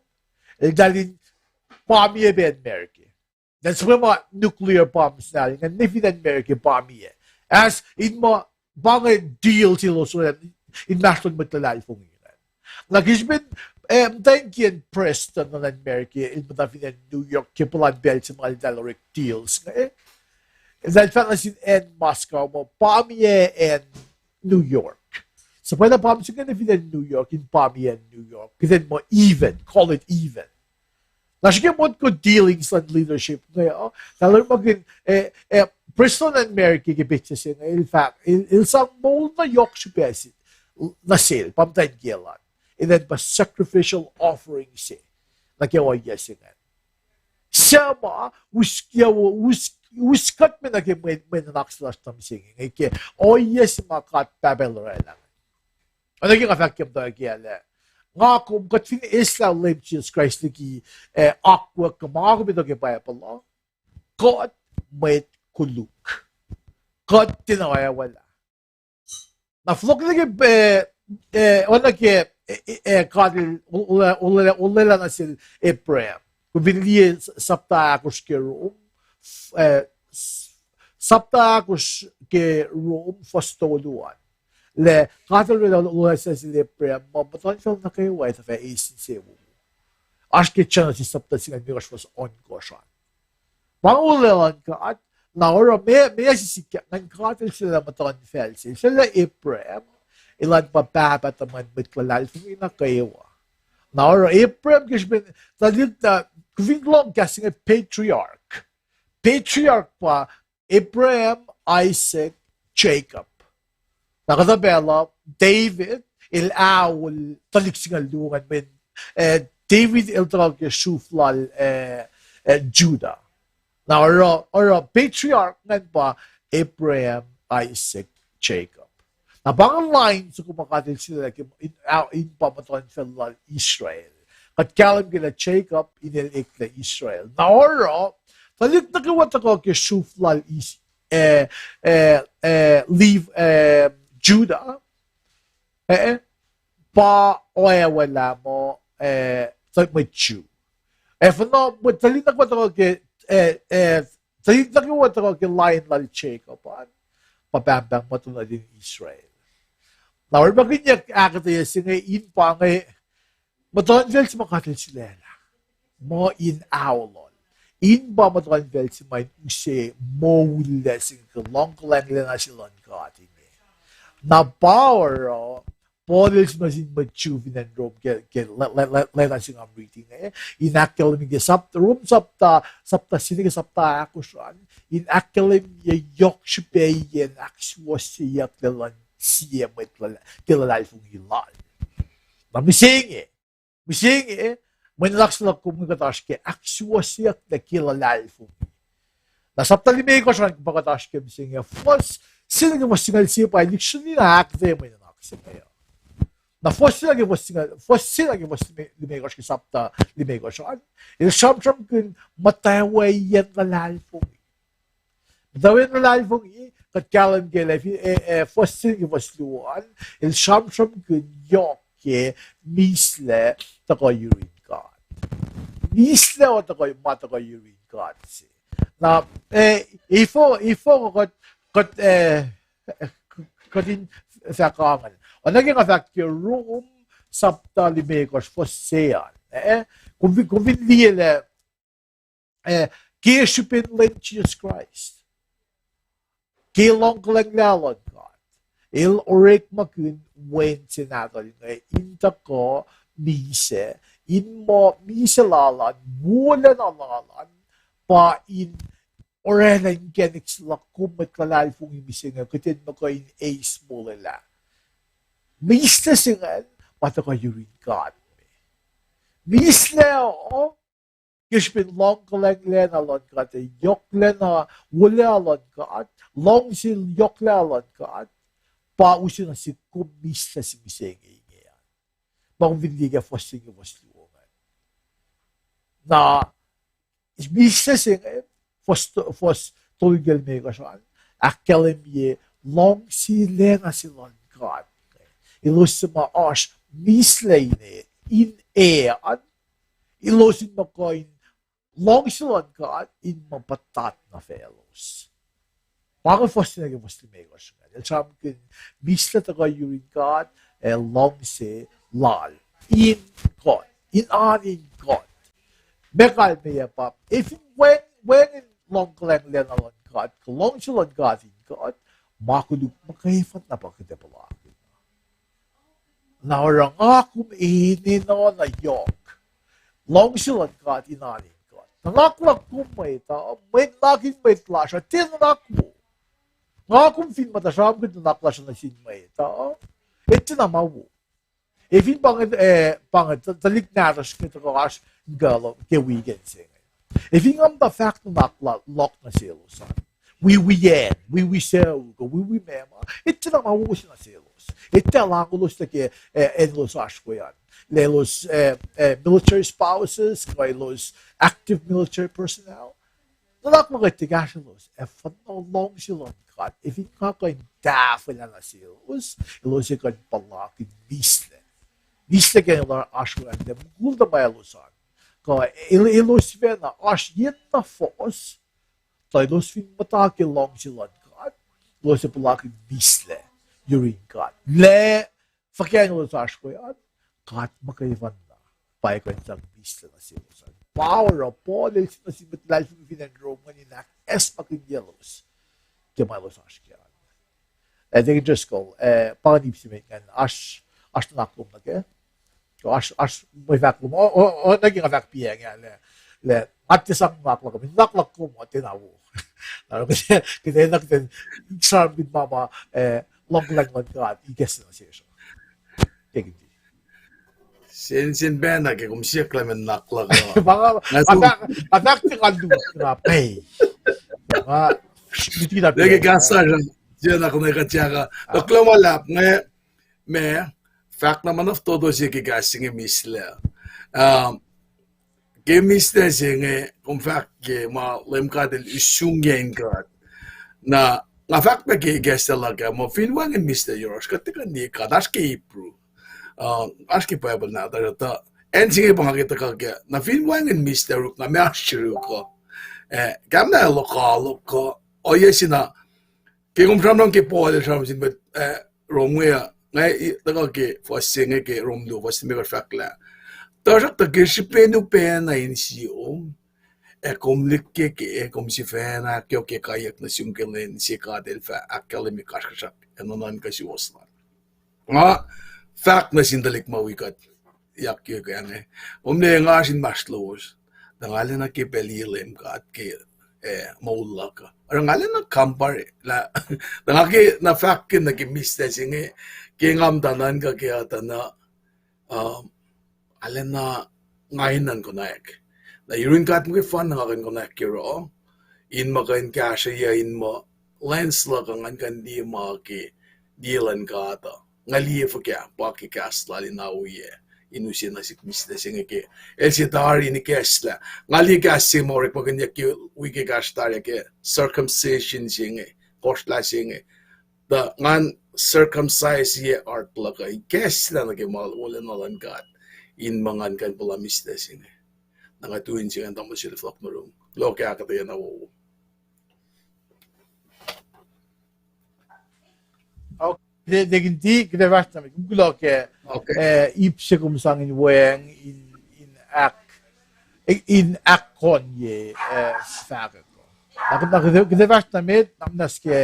eltahl in bombiyac pac acn America. Eltahl suhpwacma nuclear bomb se ingacn, ne fin acn America bombiyac. As in ma, pa inge deal se elos orwaclah inmahsrlon mwet luhlahlfongi ingacn. Na ke srihpen, eh, muhtwacn kiyacn prestuhn luhn acn America el muhta fin acn New York ke puhlan pacl se ma eltahl orek deal se inge, eltahl fahk nuh sin acn Moscow muh bombiyac acn New York. Suhpwaclah bomb se inge nuh fin acn New York, in bombiyac acn New York. Kuht in muh even, call it even. Na srihke motko dealings luhn leadership inge uh, eltahl orekmakihn, eh, eh, prestuhn luhn America ke petsac se inge, el fahk, el, el sang moul na yohk srihpac se nuh sel, pa muhtwacn kiyacl an. Elan pa sacrificial offering se nuh ke ohiyac se ingacn. Suc ma, us, us, us kuht me nuh ke mwe, mwe nuhnak se lasr nuh mihsenge inge ke ohiyac se ma God Pahpah El orwaclah. Oacna ke nga fahk ke muhtwacwacack lah, nga kom kuht fin eslah Leum Jisus Kraist liki, eh, akwuck kuh ma kom etuh ke Bible uh, kuht mwet koluk. Kuht tiacna oacwacack. Na fohlohk nuh ke, eh, eh, oacna ke, eh, eh, God El, olwelah, olwelah, olwelah nuh sel Abraham. Kom fin liye sapta ahkosr ke Rom, eh, sapta ahkosr ke Rom, fuhs tolu an. Lah God El orwaclah olwelah nuh sel Abraham, muh muhtuhnfacl nuh kwewa ac tuh fah eis insewowo. Oasr ke Genesis sapta singucul limekohsr fuhs ohnkohsr an. Pa olwelah luhn God, na oruh meac, meac se sikyak, ngan God El sulaclah muhtuhnfacl se, El sulaclah Abraham, elan pa pahpah tuhmwacn mwet luhlahlfongi nuh kwewa. Na oruh Abraham ke srihpen, tuhlihk na, kom fin lohng kahs inge patriarch. Patriarch pa Abraham, Isaac, Jacob. Na kuhtuh pacl uh, David, el aol tuhlihk singucul luo ingacn mweyen, eh, David el tuhkuh ke sruf lal, eh, eh, Judah. Na oruh, oruh patriarch ingacn pa Abraham, Isaac, Jacob. Na pa inge line soko ma God El sulaclah ke in, in pa muhtuhnfacl lal Israel. Kuht kahlwem ke lah Jacob in el eklac Israel. Na oruh, tuhlihk nuh kwewa tuhkuh ke sruf lal Is-, eh, eh, eh, Lev-, eh, Judah, eh, pa oacwacack muh, eh, mwet Jew. Ac fin na mwet tuhlihk nuh kwewa tuhkuh ke, eh, eh, tuhlihk nuh kwewa tuhkuh ke line lal Jacob an, pa pahngpahng muhtuhn nuhtin Israel. Na orekmakihnyuck ahkuhtweyac se inge in pa inge muhtuhnfacl se ma God El sulaclah. Muh in aolol. In pa muhtuhnfacl se ma in use moul se inge ke luhngkuhlwacng lacna se luhn God inge. Na pa oruh, Paul el suk nuh sin mwet Jew fin acn Rom ke, ke le-, le-, le-, leta se nga riti inge, in ahkkahlwemye ke sapta, Rom sapta, sapta se nuh ke sapta ahkosr an, in ahkkahlwemye yohk srihpacyacn ahksuwohsyeyucklac luhn sie mwet luhla-, ke luhlahlfongi lal. Na mihsenge, mihsenge, mwe nuhnak se luhk kom kuht oasr ke ahksuwohsyeyucklac ke luhlahlfongi. Na sapta limekohsr an pa kuht oasr ke mihsenge, fuhs se nuh ke fuhs singucul sie pa lihksreni na ahkuhtweyac mwe nuhnak se inge uh. Na fuhs se nuh ke fuhs singucul, fuhs se nuh ke fuhs lime-, limekohsr ke sapta limekohsr an, el sramsramkihn muhtwacwacyacn luhlahlfongi. Muhtwacwacyacn luhlahlfongi, kuht kahlwem ke lah, eh, eh, fuhs se nuh ke fuhs luo an, el sramsramkihn yohk ke mislac tuhkuh yurin God. Mislac uh tuhkuh, ma tuhkuh yurin God se. Na, eh, efuh, efuh kuht, kuht, eh, kuht in fahk ingacn. Oacna ke nga fahk ke Rom sapta limekohsr fuhs se an, eh, kom fin, kom fin liye lah, eh, ke srihpen Leum Jisus Kraist, ke luhngkuhlwacng luhn God, El orekmakihn Wen se Nahtuhl inge in tuhkuh misac, in muh misac lal an, wolacna lal an, pa in oraclah inkacnek se luhk kom mwet luhlahlfongi mihsenge, kuht in muh kuh in eis molwelah. Mihslac se ingacn pa tuhkuh yurin God me. Mihslac uh, ke srihpen luhngkuhlwacng lacna luhn God, ac yohklacna wolacna luhn God, luhngse yohklacna luhn God, pa use nuh sihk kom mihslac se mihsenge inge an. Ma kom fin liye ke fuhs se inge, fuhs luo ingacn. Na, mihslac se inge, fuhs, fuhs tolngoul limekohsr an, ahkkahlwemye luhngse lacna se luhn God. Elos suc ma oasr mihslac ine, in e an, elos in muh kuh in luhngse luhn God in muh puhtat nuh faclos. Pa inge fuhs se nuh ke fuhs limekohsr ingacn. El sramsramkihn mihslac tuhkuh yurin God, ac luhngse lal in kuht, in oan in kuht. Meac kalmeyac pa, efin wacng, wacngihn luhngkuhlwacng lacna luhn God, kuh luhngse luhn God in kuht, ma koluk muhkwena pa kuht ac puhlakihn. Na oruh nga kom enenuh na yohk. Luhngse luhn God in oan in kuht. Nuhnak luhk kom mwet uh, mwe nuhnak in mwet lasr uh, tiac nuhnak wo. Nga kom fin muhta sramsramkihn nuhnak lasr uh nuh sin mwet uh, tiac na ma wo. Efin pa inge, eh, pa inge, tuhlihk nahtuhsr inge tuhkuh oasr in kuh ke weekend se inge. Efin nga muhta fahk nuhnak luhk nuh selos an, wiwi acn, wiwi sucu, kuh wiwi meac ma, tiac na ma wo se nuh selos. Tiac lahngolos nuh ke, eh, acn elos oasr we an. Lah elos, eh, eh, military spouses, kuh elos active military personnel. Nuhnak luhk uh tiac kahsrwelos, ac fin luhngse luhn God, efin nga kuh in tahfwelah nuh selos, elos ac kuh in puhlakihn mihslac. Mihslac ke acn elos oasr we an, ac mukul tuhmwaclos an. Kuh el-, elos sifacna oasr yen na fohs, tuh elos fin muhta ke luhngse luhn God, elos ac puhlakihn mihslac yurin God. Lah fuhkah acn elos oasr we an, God muhkwena pa ac kuh in sang mihslac nuh selos an. Pa oruh Paul el nuh sin mwet luhlahlfongi fin acn Rom ingacn in ahkacsmakihnyaclos ke ma elos oasr ke an. Eh, Deacon Driscoll, eh, pa inge ip se met ingacn, oasr, oasr nuhnak lom nuh kac? Oasr, oasr mwe fahk lom, o, o, o, nuh ke nga fahk piacng ah, lah, lah, nga tiac sang nuhnak luhk, nuhnak luhk kom uh tiacna wo. Na, kuht, kuht enenuh kuht in sramsramkihn ma ma, eh, luhngkuhlwacng luhn God ikacslah nuh sesr uh. Deacon D. Sensen pacna ke kom siyuck lah meac nuhnak luhk uh. Pa nga, nga fahk, nga fahk tiac nga lut, nga pay. Nga, luti na pay. Ke kahs lasr uh, tiac nuhnak luhk uh, tiac kuh. Tuh kuloh ma luhlahp inge, ma, fahk na ma na fototo se ke kahs se inge mihslac. Um, ke mihslac se inge, kom fahk ke ma Leum God El usrnguck in God. Na, nga fahk pac ke kahs se luhk ah, muh fin wacngihn mihslac yohrohsr, kuht tiac kuh in liye God, oasr ke Hebrew. Uh, oasr ke Bible nahtuhsr uh, tuh acn se inge pa nga ke tuhkuh kac. Na fin wacngihn mihslac oruk, na meac oasr yuruk uh? Eh, kahlwem na lokoalok uh, ohiyac se na, ke kom sramsram ke Paul el sramsram sin mwet, eh, Rom inge uh, nga tuhkuh ke fuhs se inge ke Rom luo, fuhs limekohsr, fahk lah, tuhsruhktuh ke srihpen upacna insiyom, ac kom likkeke, kom sifacna ahkyohkye kaiyuck nuh sum ke lwen se God El fah ahkkahlwemye kasrkuhsrak ac nuhnuhnkuh suwohs lal. Nga fahk nuh sin tuhlihk ma wi kuht yak yohk inge, kom liye nga oasr inmahsrlowos, tuh nga lacna ke pacl Leum God ke, eh, moul luhk uh. Oruh nga lacna compare lah, tuh nga ke na fahk ke nuh ke mihslac se inge, ke nga muhta nuhnkuh ke uh tuh na, um, arulacna nga enenuh in konwacack. Na yurin God muhkwena nga kuh in konwacack yohroh, in muh kuh in kahsrweyuc in muh lens luhk uh ngan kuh in liye ma ke liye luhn God uh. Nga liye fuhkah pa ke kahs lal in ohiyac, in use nuh sihk mihslac se inge ke el se tari in ikacslah. Nga liye kahs se ma orekmakihnyuck ke wik ekahsr tari ke circumcision se inge, kohsrlah se inge. Tuh ngan circumcise-ye heart luhk uh, ikacslah nuh ke ma wolacna luhn God, in muh ngan kuh in puhla mihslac se inge. Na nga tu in se ingacn tamuhlwel Fohlohk Murung. Kuloh ke ahkuhtweyac na wowo. Okay, kuht ac, kuht ac continue, kuht ac fahsr nuh met, kom kuloh ke, eh, ip se kom sang in weacng in, in ahk, in ahkkonye, eh, fahkwack uh. Na, na kuht ac, kuht ac fahsr nuh met, na muhnahs ke,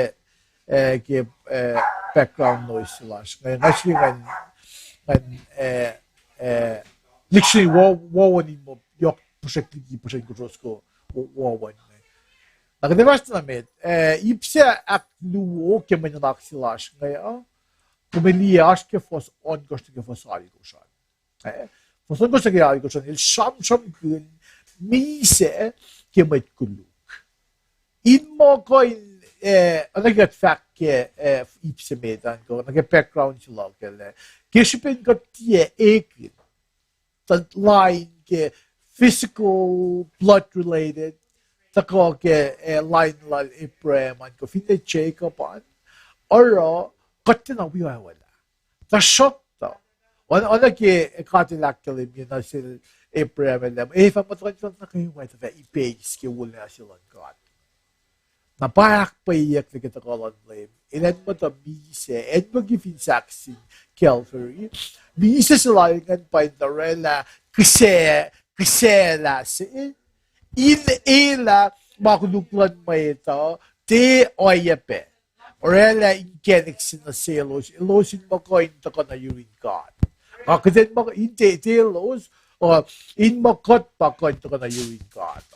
eh, ke, eh, background noise lasr. Nga, nga srihke ngan, ngan, eh, eh, lihksreni wo-, wowo in muh yohk puhsrwek liki puhsren kosro wo-, wowo inge. Na kuht ac fahsr nuh met, eh, ip se ahkluo ke mwe nuhnak se lasr inge uh, kom liye oasr ke fuhs ohnkohsr nuh ke fuhs alkosr an. Eh, fuhs ohnkohsr nuh ke alkosr an, el sramsramkihn misac ke mwet koluk. In muh kuh in, eh, oacna ke kuht fahk ke, eh, ip se met an kuh, nuh ke background se luhk ah, ke srihpen kuht tiac ekihn tuh lain ke physical, blood related, tuhkuh ke, eh, lain lal Abraham an kuh finne Jacob an, oruh kuht tiacna wi oacwalah. Tuhsruhktuh, oacna, oacna ke God El ahkkahlwemye nuh sel Abraham el, ac fah muhtuhn nuh kwewa tuh fah ipeis ke wolacna se luhn God. Na pa ahkpwacyeyucklac ke tuhkuh luhn Leum, elan muhtuh misac, acnwucki fin sahk sin Calvary. Misac se lal ingacn pa in tuh oraclah kihsac, kihsaclah se, in elah ma koluk luhn mwet uh, tiac oacyacpac oraclah inkacnek se nuh selos, elos in muh kuh in tuhkuh nuh yurin God. Nga kuht in muh in tiac, tiac elos, uh, in muh kuht pa kuh in tuhkuh nuh yurin God.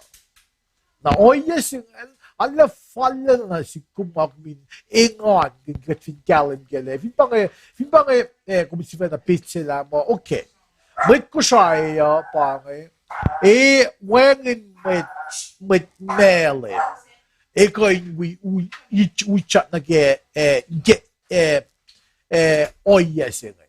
Na ohiyac se ingacn, arlac fallacna sihk kom, ma kom in engankihn kuht fin kahlwem kac lah fin pa inge, fin pa inge, eh, kom sifacna petsac lah muh, okay, mwet Kosrae uh pa inge, e, wacngihn mwet, mwet Malem, e kuh in wi, wi, wi, utyak nuh ke, eh, ke, eh, eh, ohiyac se inge.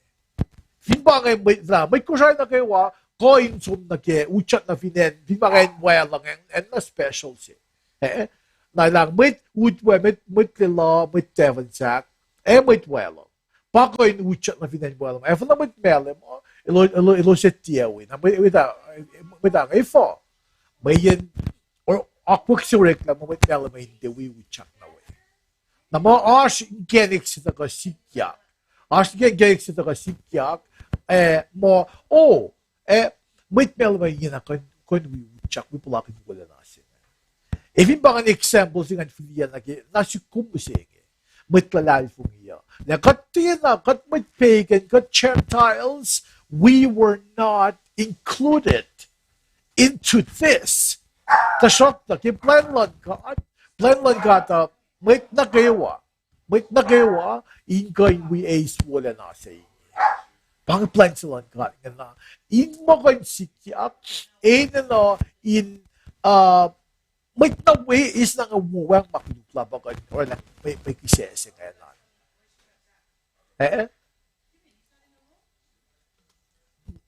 Fin pa inge mwet, mwet Kosrae nuh kwewa kuh in som nuh ke utyak nuh fin acn, fin pa inge acn Walung, acn, acn na special se. Eh, na elah mwet Utwe, mwet, mwet Lelu, mwet Tafunsak, ac mwet Walung, pa kuh in utyak nuh fin acn Walung. Ac fin na mwet Malem uh, elo-, elo-, elos ac tiac wi. Na mwet, mwet, mwet ah inge efuh? Mweyen, or, akwuck se oreklac muh mwet Malem uh in tiac wi utyak nuh we. Na muh oasr inkacnek se tuhkuh sikyak. Oasr inkacnek se tuhkuh sikyak, eh, muh, oh, eh, mwet Malem uh ingena kuh in, kuh in wi utyak, wi puhlakihn wolacna se inge. Ac fin pa ingacn example se ingacn fihliyac nuh ke, na sihk kom mihsenge, mwet luhlahlfongi uh, lah kuht tiacna, kuht mwet pagan, kuht Gentiles, we were not included into this. Tuhsruhktuh ke plwacn luhn God, plwacn luhn God uh, mwet nuh kwewa, mwet nuh kwewa in kuh in wi eis wolacna se inge. Pa inge plwacn se luhn God ingena, in muh kuh in sikyak, enenuh in, uh, mwet na we eis na inge wo wacngihn ma koluk lal pa kuh in oraclah mwe, mwe kihsac se ingena. Eh?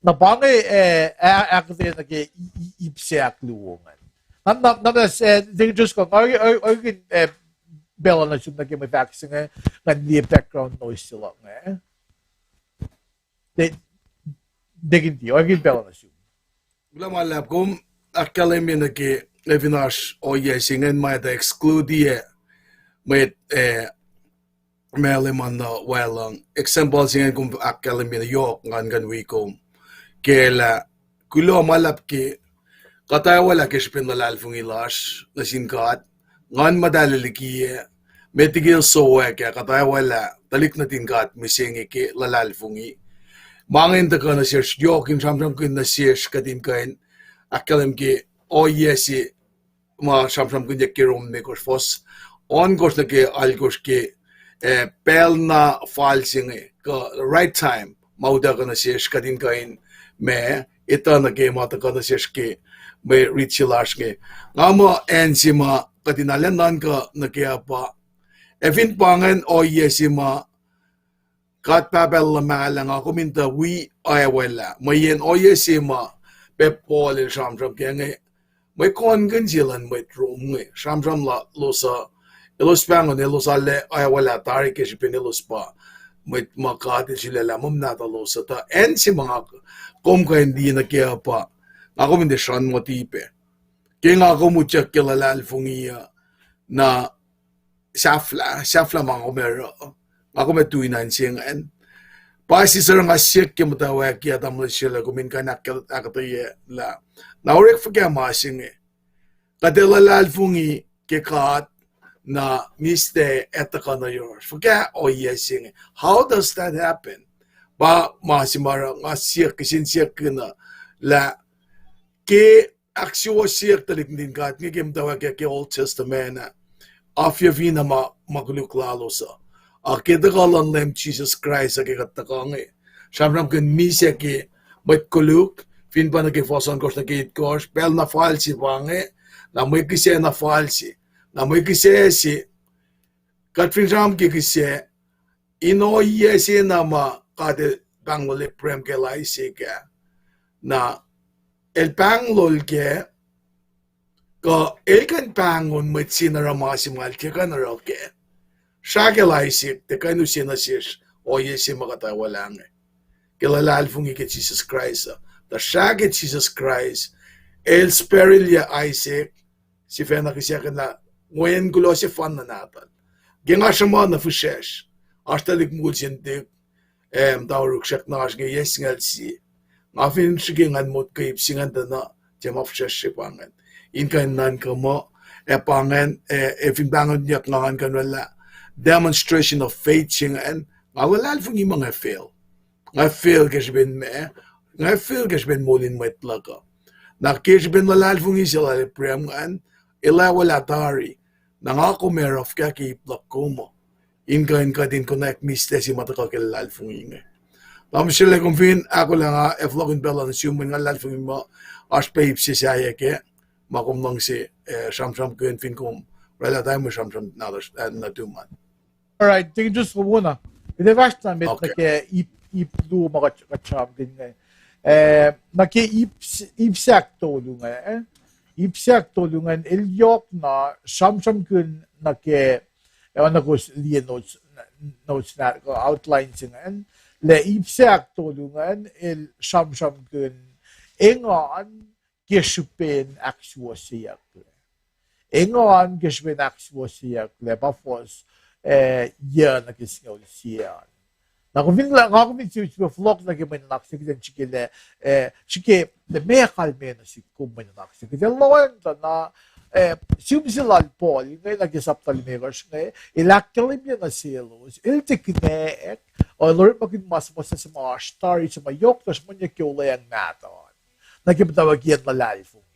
Na pa inge, eh, ah-, ahkuhtweyac nuh ke i-, i-, ip se ahkluo ingacn. Na, na, na, eh, Deacon Driscoll, nga, eh, eh, pacl uh nuh sum nuh ke mwe fahk se inge, ngan liye background noise se luhk inge. Deacon D, orekmakihn pacl uh nuh sum. Kuloh ma luhlahp, kom ahkkahlwemye nuh ke, eh, fin oasr ohiyac se ingacn ma etuh exclude-ye mwet, eh, Malem an nuh Walung. Example se ingacn kom ahkkahlwemye nuh yohk ngan kuh in wi kom. Ke lah, kuloh ma luhlahp ke kuht oacwalah ke srihpen luhlahlfongi lasr nuh sin God, Nguhn Muhtahl liki, met liki sowack ah, kuht oacwalah tuhlihk nuhtin God mihsenge ke luhlahlfongi. Ma inge in tuhkuh nuh sesr yohk in sramsramkihn nuh sesr kuht in kuh in ahkkahlwem ke ohiyac se ma sramsramkihnyuck ke Rom limekohsr, fuhs ohnkohsr nuh ke alkohsr ke, eh, pacl na fal se inge, kuh right time, ma utuckuh nuh sesr kuht in kuh in ma etuh nuh ke ma tuhkuh nuh sesr ke mwe rit se lasr inge. Nga muh acn se ma kuht in arlac nuhnkuh nuh ke uh pa, ac fin pa ingacn ohiyac se ma God Pahpah luhmahlah, nga kom in tuh wi oacwalah. Mweyen ohiyac se ma pac Paul el sramsram ke inge, mwe kohnkihn se luhn mwet Rom inge, sramsram lalos uh, elos pahngon elos arlac oacwalah tari ke srihpen elos pa mwet ma God el sulaclah muh nahtuhlos uh. Tuh acn se ma nga kom kuh in liye nuh ke uh pa, Nga kom in tiac sruhnmoti pac. Ke nga kom utyak ke luhlahlfongi uh, na sahflah, sahflah ma kom ac oruh. Nga kom ac tui na in se ingacn. Pa sisor nga siyuck ke muhtwacwacack ah, tamuhlwel Srela, kom in kuh in ahk-, ahkuhtweyac lah, na orek fuhkah ma se inge. Kuht ac luhlahlfongi ke God, na mihslac ac tuhkuh nuh yohrohsr. Fuhkah ohiyac se inge. How does that happen? Pa ma se ma oruh nga siyuck, kihsen siyuck kihn uh, lah ke ahksuwohsyeyuck tuhlihk nuhtin God inge ke muhtwacwacack ah ke Old Testament ah, afyucfina ma, ma koluk lalos uh. Ac ke tuhkuh luhn Leum Jisus Kraist uh ke kuht tuhkuh inge, sramsramkihn misac ke mwet koluk, fin pa nuh ke fuhs ohnkohsr nuh ke itkohsr, pacl na fal se pa inge, na mwe kihsac na fal se, na mwe kihsac se, kuht fin sramsram ke kihsac, in ohiyac se na ma God El pahnglol Abraham ke Isaac ah, na El pahnglol kac, kuh El kuh in pahngon mwet se in oruh ma se ma El tiac kuh in oruh kac. Srah ke Isaac, tiac kuh in use nuh sesr ohiyac se ma kuht ac wolacna ke luhlahlfongi ke Jisus Kraist uh. Tuh srah ke Jisus Kraist, El spare-ilyac Isaac, sifacna kihsackuhnlah, wacngihn kuloh sefanna nahtuhl. Ke nga sruhmuhn nuh fihsracsr, oasr tuhlihk mukul se intuh, em, tauruk srackna oasr inge yac singucul sie. Nga fin srihke ngan motko ip se ingacn tuh na, tiac ma fihsracsr se pa ingacn. In kuh in nuhnkuh muh, ac pa ingacn, ac, ac fin pahngonyuck nga ngan kuh in orwaclah demonstration of faith se ingacn, nga luhlahlfongi muh nga fail. Nga fail ke srihpen meac, nga fail ke srihpen moul in mwet luhk uh. Na ke srihpen luhlahlfongi se lal Abraham ingacn, el ac wolacna tari, na nga kom ac oruh fuhkah ke ip luhk kom uh. In kuh in kuht in konwacack mihslac se ma tuhkuh ke luhlahlfongi inge. Tamuhlwel Srela, kom fin ahkolah, nga ac fohlohkihn pacl uh nuh sum, mweyen nga luhlahlfongi muh oasr pac ip se sahyac kac ma kom luhngse, eh, sramsramkihn fin kom orwaclah time mwe sramsram nahtuhsr, eh, nuhtum an. All right, thank you, just wona. Kuht ac fahsr na met nuh ke ip, ip luo ma kuht, kuht sramsramkihn inge. Eh, nuh ke ip, ip se ahktolu inge, eh? Ip se ahktolu ingacn, el yohk na sramsramkihn nuh ke, eh, oacna kowos liye notes, notes na, outline se ingacn. Lah ip se ahktolu ingacn, el sramsramkihn engan ke srihpen ahksuwohsyeyucklac. Engan ke srihpen ahksuwohsyeyucklac, pa fuhs, eh, yuc nuh ke singucul sie an. Na kom fin, nga kom fin sifilpac fohlohk nuh ke mwe nuhnak se kuht in srihke lah, eh, srihke lah meac kalmac nuh sihk kom mwe nuhnak se kuht in lohacng tuh na, eh, sihm se lal Paul inge nuh ke sapta limekohsr inge, el ahkkahlwemye nuh selos, el tiac kihnac, uh, el orekmakihn ma suhmuhslah se ma oasr tari, se ma yohk na sruhmuhnyuck ke olweacng mahtuh an. Na ke muhtwacwacack luhlahlfongi.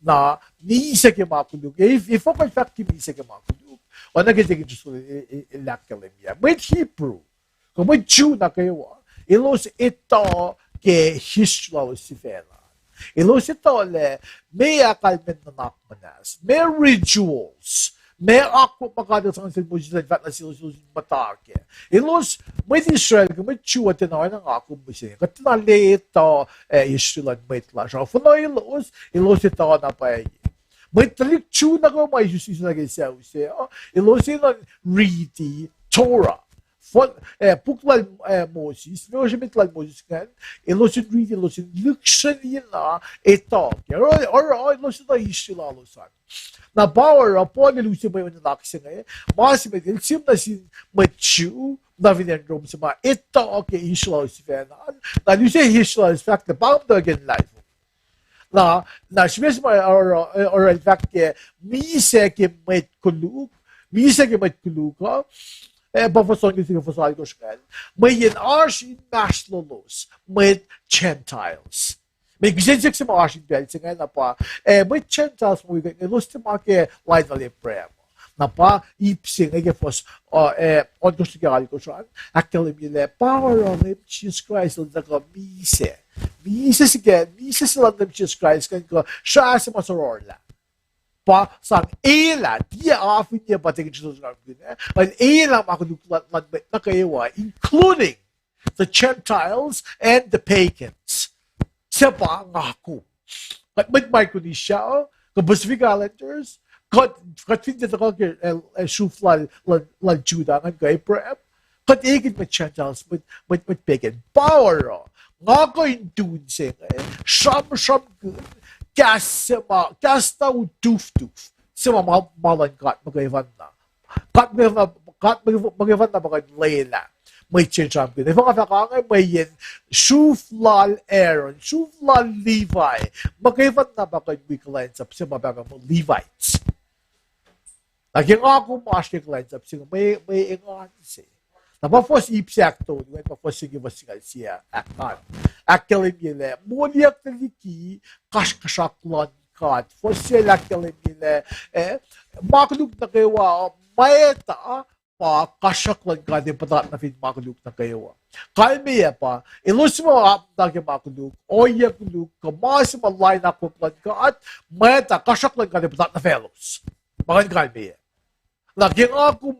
Na, misac ke ma koluk. Efuh kuh el fahk ke misac ke ma koluk? Oacna ke tekin Jesu el ahkkahlwemye. Mwet Hebrew, kuh mwet Jew nuh kwewa, elos etuh ke history lalos sifacna. Elos etuh lah meac kalmacn nuhnak muhnahs, meac rituals, meac akwuck ma God El sang sel Moses elan fahk nuh selos, elos in muhta kac. Elos, mwet Israel, kuh mwet Jew uh tiacna oacna nga kom mihsenge. Kuht tiacna etuh, eh, history luhn mwet lasr uh. Fuhnuh elos, elos etuh na pwacye. Mwet tuhlihk Jew nuh kwewa ma isus, isus nuh ke sucu se uh, elos enenuh in riti Torah, eh, puk lal, eh, Moses, mwe orekma lal Moses ingacn, elos in riti, elos in lihksreni na etuh kac. Oruh, oruh, elos etuh history lalos an. Na pa oruh Paul el use mwe nuhnak se inge, ma se met el sihm nuh sin mwet Jew, na fin acn Rome se ma etuh ke history lalos sifacna an, na el use history lalos fahk lah pa muhtwacwacack luhlahlfongi. Na, na srihpac se ma oruh, oruh el fahk ke misac ke mwet koluk, misac ke mwet koluk uh, eh, pa fuhs ohnkohsr nuh ke fuhs alkohsr ingacn, mweyen oasr inmahsrlolos mwet Gentiles. Mweyen kihsen siyuck se ma oasr in pacl se ingacn na pa, eh, mwet Gentiles ma wi kuht inge, elos tiac ma ke lain lal Abraham. Na pa ip se inge ke fuhs, uh, eh, ohnkohsr nuh ke alkohsr an, ahkkahlwemye lah pa oruh Leum Jisus Kraist El tuhkuh misac. Misac se ke, misac se luhn Leum Jisus Kraist ingacn kuh srah se ma sororlah. Pa sang elah, tiac afinye pa tekin Jesu sramkihn, eh? El elah ma koluk luhn, luhn mwet nuh kwewa, including the Gentiles and the pagans. Suc pa nga kom. Kuht mwet Micronesia, kuh Pacific Islanders, kuht, kuht fin tiac tuhkuh ke, eh, eh, sruhf lal, lal, lal Judah ingacn kuh Abraham, kuht ekihn mwet Gentiles, mwet, mwet, mwet pagan. Pa oruh Nga kuh in tun se inge, sramsramkihn kahs se ma, kahs na utuftuf se ma, ma, ma luhn God muhkwena. God muhkwena, God muhkwena pa kuh in lwelah mwet se in sramsramkihn. Efuh nga fahk inge? Mweyen sruf lal Aaron, sruf lal Levi, muhkwena pa kuh in wi kuhlwacnsap se ma pahngon Levites. Na ke nga kom oasr ke kuhlwacnsap se inge, mwe, mwe engan se. Na pa fuhs ip se ahktolu, pa fuhs se ke fuhs singucul sie ahk-, ahkkahlwemye lah moliyucklac liki kasrkuhsrak luhn God. Fuhs se ahkkahlwemye lah, eh, ma koluk nuh kwewa, mwet uh pa kasrkuhsrak luhn God ac puhtat nuh fin ma koluk nuh kwewa. Kalmeyac pa, elos suc ma apkuhran ke ma koluk, ohiyac koluk, kuh ma se ma lain akwuck luhn God, mwet uh kasrkuhsrak luhn God ac puhtat nuh faclos. Ma ingacn kalmeyac. Na ke nga kom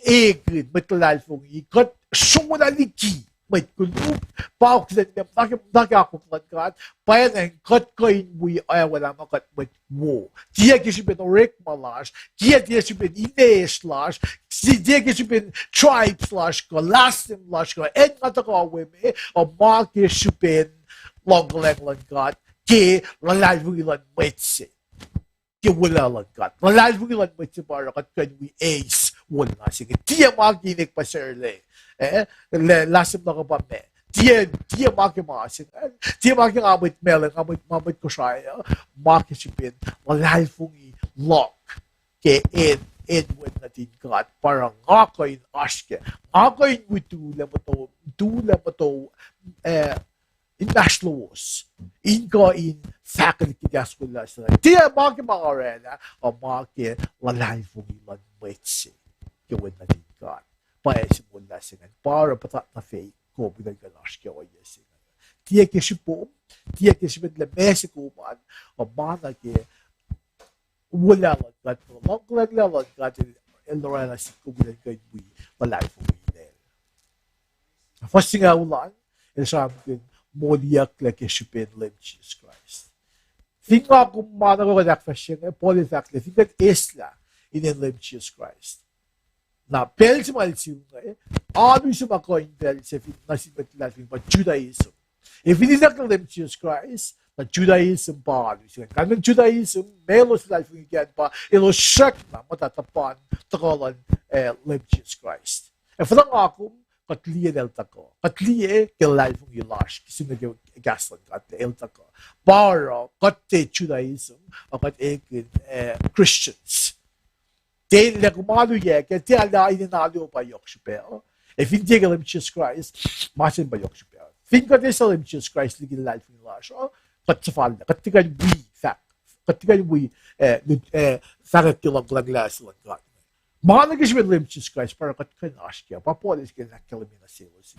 ekihn mwet luhlahlfongi, kuht srolah liki mwet koluk, pa kuht in muhta ke, muhta ke akwuck luhn God, pwacnwacng kuht kuh in wi oacwaclah ma kuht mwet wo. Tiac ke srihpen orekma lasr, tiac, tiac srihpen inesr lasr, ti-, tiac ke srihpen tribes lasr, kuh last name lasr, kuh acn nga tuhkuh we me, uh, ma ke srihpen luhngkuhlwacng luhn God ke luhlahlfongi luhn mwet se. Ke wolacna luhn God. Luhlahlfongi luhn mwet se pa oruh kuht kuh in wi eis wolacna se inge. Tiac ma ke inek pa sarlac, eh, lah last name luhk uh pa meac. Tiac, tiac ma ke ma se inge. Tiac ma ke nga mwet Malem, nga mwet, ma mwet Kosrae uh. Ma ke srihpen luhlahlfongi luhk ke acn, acn wen nuhtin God. Pa oruh nga kuh in oasr kac. Nga kuh in wi tuhlac muhto, tuhlac muhto, eh, inmahsrlowos in kuh in fahkwelihk ke kahs wolacna se inge. Tiac ma ke ma orwaclah, uh, ma ke luhlahlfongi luhn mwet se ke wen nuhtin God. Pa eis wolacna se inge. Pa oruh puhtat nuh fac kom in kuh in oasr ke ohiyac se inge. Tiac ke srihpom, tiac ke srihpen lah meac se kom an, uh, ma nuh ke wolacna luhn God, luhngkuhlwacng luhn God, el, el orwaclah sin kom in kuh in wi luhlahlfongi lal. Fuhs singucul an, el sramsramkihn moliyucklac ke srihpen Leum Jisus Kraist. Fin nga kom ma nuh kwewa kuht ahkfahsrye inge, Paul el fahk lah fin kuht eslah inen Leum Jisus Kraist. Na pacl se ma el suk inge, alu se ma kuh in pacl se fin nuh sin mwet luhlahlfongi pa Judaism. Ac fin ituckyang Leum Jisus Kraist, na Judaism pa alu se inge. Kalmen Judaism, ma elos luhlahlfongi kac an pa elos srackna muhta tuhpan tuhkuh luhn, eh, Leum Jisus Kraist. Ac fuhnuh nga kom, kuht liye lah el tuhkuh. Kuht liye ke luhlahlfongi lasr, kihsin nuh ke kahs luhn God lah el tuhkuh. Pa oruh kuht tiac Judaism, uh, kuht ekihn, eh, Christians. Tiac lah kom alu yac, ke tiac lah inen alu pa yohk srihpac. Ac fin tiac ke Leum Jisus Kraist, ma se pa yohk srihpac. Fin kuht eslah Leum Jisus Kraist liki luhlahlfongi lasr uh, kuht suhfal lah, kuht tiac kuh in wi fahk, kuht tiac kuh in wi, eh, lut, eh, fahkwack ke luhngkuhlwacng luhn God. Ma nuh ke srihpen Leum Jisus Kraist, pa oruh kuht kuh in oasr kac, pa Paul el srihke in ahkkahlwemye nuh selos.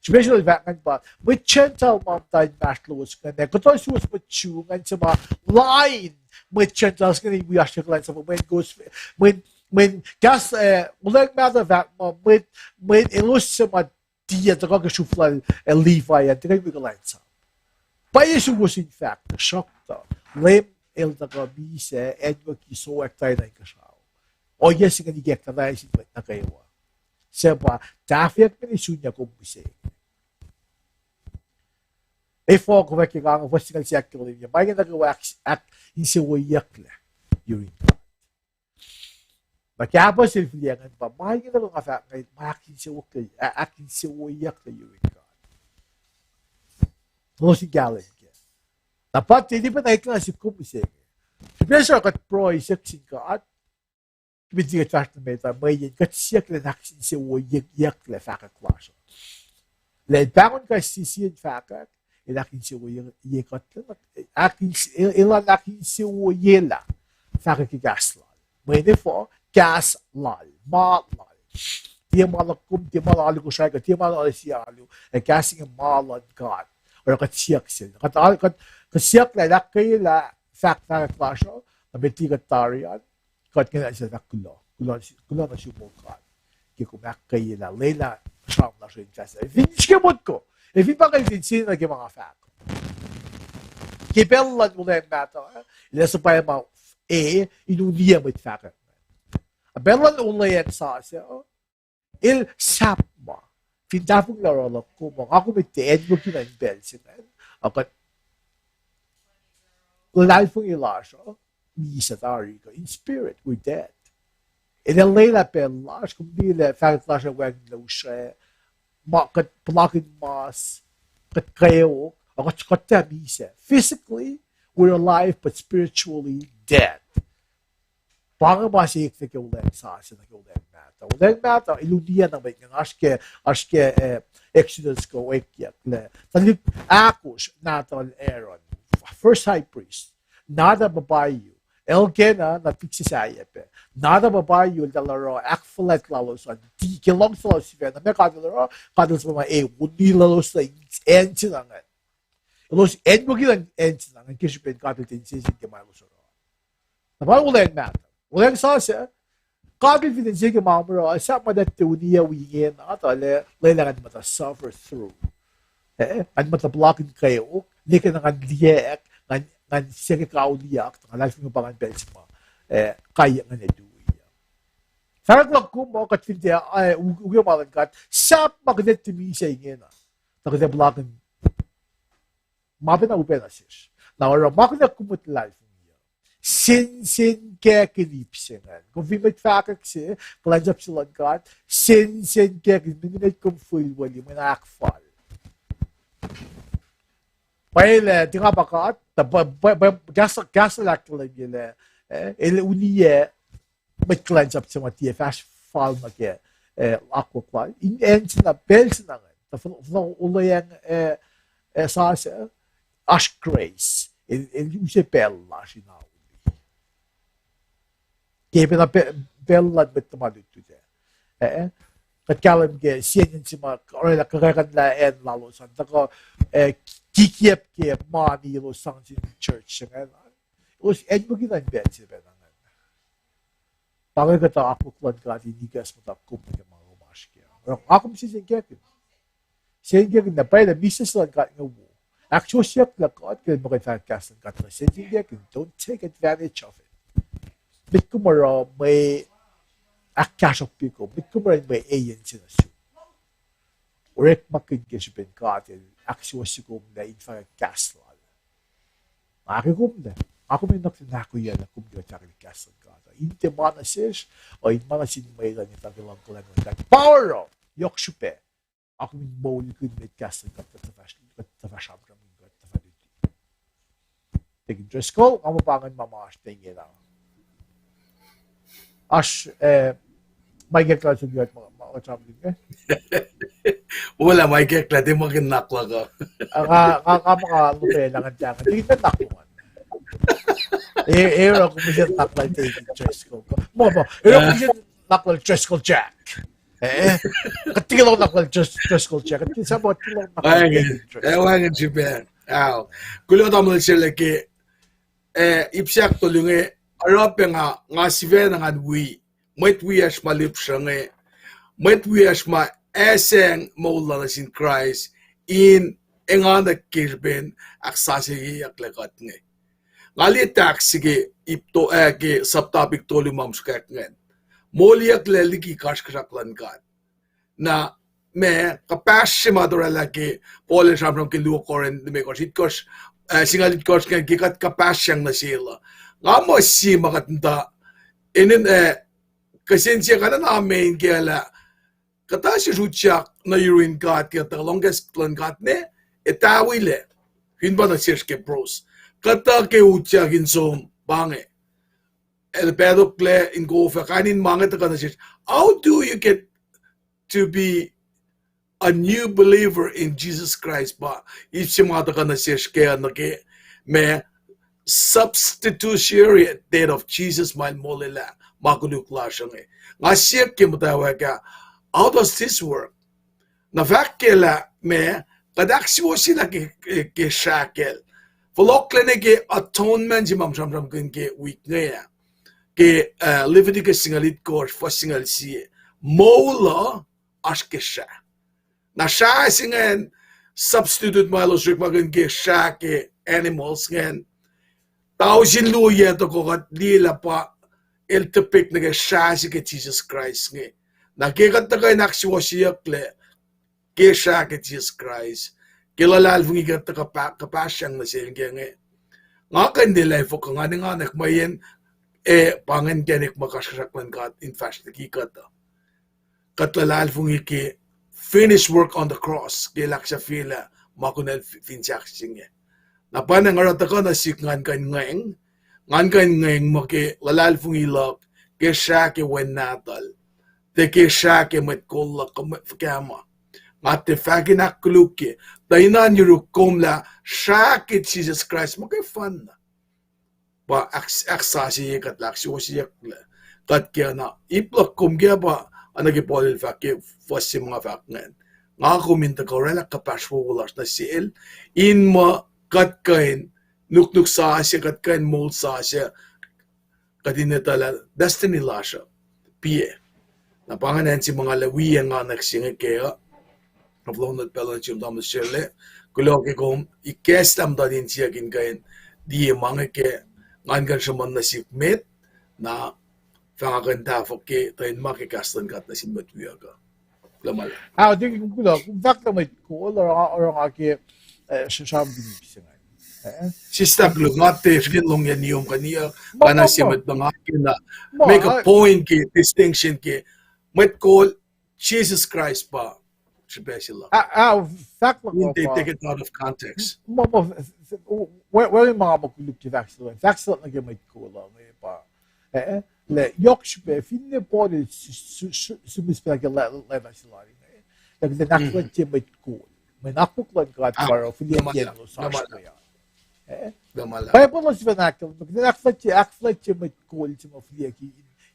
Srihpac se el fahk ingacn pa, mwet Gentile ma muhta inmahsrlowos ingacn, kuhtuh suwos mwet Jew ingacn se ma lain mwet Gentiles ingacn in wi oasr ke kuhlwacnsap, mweyen kowos, mweyen, mweyen kahs, eh, Wuhlweacng Mahtuh fahk muh mwet, mwet elos suc ma tiac tuhkuh ke sruf lal, eh, Levi an tiac kuh in wi kuhlwacnsap. Pwacye suwos in fahk, tuhsruhktuh Leum el tuhkuh misac, acnwucki, sowack tari na inkuhsrao. Ohiyac se inge ikacklah tari sin mwet nuh kwewa. Suc pa tahfweack me ne sunya kom mihsenge. Efuh kom fahk ke kanga fuhs singucul se ahkkahlwemye, ma inge nuh kwewa ahk-, ahkinsewowoyeyucklac yurin God. Na kahpah sel fihliyac ingacn pa, ma inge nuh kwewa nga fahk inge, ma ahkinsewowoyeyucklac, ah, ahkinsewowoyeyucklac yurin God. Elos in kahlwem kac. Na pa tiac tiac pacna eklac sihk kom mihsenge. Srihpac se kuht pruhe siyuck sin God. Srihpac se kuht fahsr nuh met uh, mweyen kuht siyuck lah in ahkinsewowoyeyucklac fahkwack lasr uh. Lah el pahngon kais sie sie in fahkwack, el ahkinsewowoye kuht, ahkins-, el, elan ahkinsewowoyelah fahkwack ke kahs lal. Mweyen efuh, kahs lal, ma lal. Tiac ma luhk kom, tiac ma lal alu Kosrae, kuh tiac ma lal sie alu, ac kahs inge ma luhn God. Oruh kuht siyuck sel. Kuht, kuht, kuht siyuck lah el ahkkweyelah fahk, fahkwack lasr uh, na met liki kuht tari an, kuht ngena sel fahk kuloh, kuloh, kuloh nuh sum God. Ke kom ahkkweyelah, lwelah sram lasr in kahs. Fin srihke motko, ac fin pa kuht in siyuck nuh ke ma nga fahk. Ke pacl luhn Wuhlweacng Mahtuh, eh, el ac suhpwacma e, in uniyac mwet fahkwack. Pacl luhn Wuhlweacng Sasuc, el sahp ma. In tahfonglac oruh luhk kom uh, nga kom etuh acnwucki na in pacl se ingacn, uh, kuht luhlahlfongi lasr uh, misac tari kuh in spirit, we're dead. El ac lwelah pacl lasr, kom liye lah fahkwack lasr uh wacngihnlac usra, ma kuht puhlakihn mas, kuht kweok, uh, kuht, kuht tiac misac. Physically, we're alive, but spiritually dead. Pa inge ma se eklac ke Wuhlweacng Sasuc nuh ke Wuhlweacng Mahtuh. Wuhlweacng Mahtuh el uniyac na mwet ingacn, oasr ke, oasr ke, eh, Exodus ke ekyuck lah tuhlihk ahkosr nahtuhl Aaron, first high priest, Nadab, Abihu, Elkanah, na fihk se sahyac pac. Nadab, Abihu eltahl oruh ahkfuhlwact lalos an, ti ke luhngse lalos sifacna, meac God el oruh? God el suhpwacma ac uniyac lalos nuh in acn se na ingacn. Elos acnwucki na acn se na ingacn ke srihpen God el tiac insese ke ma elos oruh. Na pa Wuhlweacng Mahtuh, Wuhlweacng Sasuc, God el fin insese ke ma elos oruh, sahp ma tiac uniyac wi ingena, tuh el lwelah ngan muhta suffer through, eh, ngan muhta puhlakihn kweok, liki na ngan liyacack, ngan, ngan siyuck ke kauliyuck, tuh nga luhlahlfongi pa ngan pacl se ma, eh, kaiyuck ngan ac tui. Fahkwack luhk kom uh, kuht fin tiac, eh, u-, uke ma luhn God, sahp ma kuht ac tiac misac ingena, tuh kuht ac puhlakihn ma pacna upac nuh sesr. Na oruh ma kunac kom mwet luhlahlfongi uh, sensenkackihn ip se ingacn. Kom fin mwet fahkwack se, kuhlwacnsap se luhn God, sensenkackihn, mihn met kom fihl weli, mweyen ahkfal. Pwacye lah, tiac nga pa God, tuh pw-, pw-, pw-, kahs, kahs lal ahkkahlwemye lah, eh, el uniyac mwet kuhlwacnsap se ma tiac fahsr fal nuh ke, eh, akwuck lal in acn se na, pacl se na ingacn. Tuh fin, fin olweacng, eh, eh, Sasuc, oasr grace, el, el use pacl lasr in auli. Ke pacna pa-, pacl luhn mwet tuhma lutlut ah. Eh, kuht kahlwem ke sie acn se ma orwaclah kuhkekuhnlah acn lalos an, tuhkuh, eh, kikiyacp ke mani elos sang sin church se ingacn. Elos acnwucki na in pacl se pacna ingacn. Pa inge kuhtuh akwuck luhn God in ikacs muhta kom nuh ke ma kom oasr kac. Oruh nga kom sensenkackihn. Sensenkackihn na pwacye lah misac se luhn God inge wo. Ahksuwohsyuck lah God ke muh kuht fahk kahs luhn God uh, sensenkackihn, don't take advantage of it. Met kom oruh mwe ahkkahsruhpye kom, met kom oruh mwe eyan se nuh sum. Orekmakihn ke srihpen God el ahksuwohsye kom lah in fahk kahs lal. Nga ke kom lah, nga kom enenuh in ahkoelah kom ke kuht fahk kahs luhn God uh. In tiac ma nuh sesr, uh, in ma nuh sin mwet uh, in etuh ke luhngkuhlacng luhn God. Pa oruh, yohk srihpac, nga kom in moulkihn mwet kahs luhn God, kuht tuhfah, kuht tuhfah sramsramkihn, kuht tuhfah luti. Deacon Driscoll, nga muh pa ingacn ma ma oasr ingena. Oasr, eh, ma ikacklah sum yot ma, ma, ma sramsramkihn inge. Olah ma ikacklah, tiac ma kihn nuhnak luhk uh. Ah, nga, nga, nga muh nga lopaclah ngan tiac, tiac kihn nuhnak luhk an. Eh, eh, oruh kom use nuhnak lal Deacon Driscoll. Muh, muh, eh, oruh kom use nuhnak lal Driscoll Jack. Eh, kuht tiac lohng nuhnak lal Dris-, Driscoll Jack. Kuht tiac sahp lohng nuhnak lal Deacon Driscoll. Eh, wacngihn srihpac. Ao. Kuloh tamuhlwel Sele ke, eh, ip se ahktolu inge, oruh pac nga, nga sifacna ngan wi mwet wiyacsr ma lihpsruh inge, mwet wiyacsr ma asacng moul lal nuh sin Kraist in enganwack ke srihpen ahksasucyeyucklac kuht inge. Nga liye tahk se ke ip to-, eh, ke subtopic tolu ma sruhkwack ingacn. Moliyucklac liki kasrkuhsrak luhn God. Na, ma, kuhpahsr se ma orwaclah ke Paul el sramsram ke luo Korin limekohsr, itkohsr, eh, singucul itkohsr ingacn ke kuht kuhpahsryang nuh sel uh. Nga muh sie ma kuht muhta, enenuh, eh, kihsen sie kuht enenuh in kahlwem lah kuhtuh sesr utyak nuh yurin God ke kuhtuh lohng kahs luhn God ne, etawilac, fin pa nuh sesr ke pros. Kuhtuh ke utyak in som pa inge. El pahtoklac in kof ah, kain in ma inge tuhkuh nuh sesr. How do you get to be a new believer in Jesus Christ? Pa ip se ma tuhkuh nuh sesr ke, nuh ke, ma, substitutionary death of Jesus ma el molwelah ma koluk lasr inge. Nga siyuck ke muhtwacwacack ah, how does this work? Na fahk kac lah ma, kuht ahksuwohsyelah ke, ke, ke srah kacl. Fohlohklac nuh ke atonement se ma sramsramkihn ke wik inge ah. Ke, eh, Leviticus singucul itkohsr, fuhs singucul sie. Moul uh oasr ke srah. Na srah se ingacn, substitute ma elos orekmakihn ke srah ke animals ingacn, tausin luo yac tohkoh kuht liye lah pa el depict nuh ke srah se ke Jisus Kraist inge. Na ke kuht tuhkuh in ahksuwohsyeyucklac, ke srah ke Jisus Kraist, ke luhlahlfongi kuht tuh kuhpahsryang nuh sel ke inge. Nga kuh in liye lah efuh kuh ngan engan mweyen, eh, pa ingacn inkacnek ma kasrkuhsrak luhn God in fahsr liki kuht uh. Kuht luhlahlfongi ke finished work on the cross, ke el ahksahfyelah ma kunacl fin sahk se inge. Na pa inge oruh tuhkuh nuh sihk ngan kuh in ngweng, ngan kuh in ngweng muh ke luhlahlfongi luhk, ke srah ke Wen Nahtuhl, tuh ke srah ke mwet kol luhk, fuhkah ma. Nga tiac fahk in ahkkolukye, tuh ina in yuruk kom lah srah ke Jisus Kraist muhkwena pa ahksasucye kuht lah ahksuwohsyeyucklac kuht ke na ip luhk kom ke pa, oacna ke Paul el fahk ke fuhs se ma nga fahk ingacn. Nga kom in tuhkuh oraclah kuhpahsr wowo lasr nuh sel, in muh kuht kuh in nuknuk sasuc, kuht kuh in moul sasuc, kuht in etuh lah destiny lasr uh piac. Na pa ingacn se ma nga lah wi engan se inge ke uh, of lonat pacl uh, Jim Thomas Shirley, kuloh ke kom ikacslah muhtuhn insiyuck in kuh in liye ma inge ke ngan kuh in sruhmuhn nuh sihk met, na fah nga kuh in tahfuh ke tuh in ma ke kahs luhn God nuh sin mwet wiyuck uh. Kuloh ma luhlahp. Ah, tiac kom kuloh, kom fahk lah mwet kol, oruh nga ke, eh, sramsramkihn ip se ingacn. Sista, kuloh, nga tiac srihke in lohng ye niom kuh niyuck, pa na sie mwet ma nga ke na make a point ke distinction ke mwet kol, Jisus Kraist pa srihpac se luhk. Ah, fahk luhk, they take it out of context. Wacngihn ma nga muh koluk ke fahk se luhk, fahk se luhk nuh ke mwet kol uh inge pa, eh, lah yohk srihpac finne Paul el sihmihs pacna ke leta se lal inge, lah kuht in ahkfuhlwactye mwet kol, mweyen akwuck luhn God pa oruh fihliyac kiyaclos oasr we an. Bible uh sifacna ahkkahlwemye kuht in ahkfuhlwactye, ahkfuhlwactye mwet kol se ma fihliyac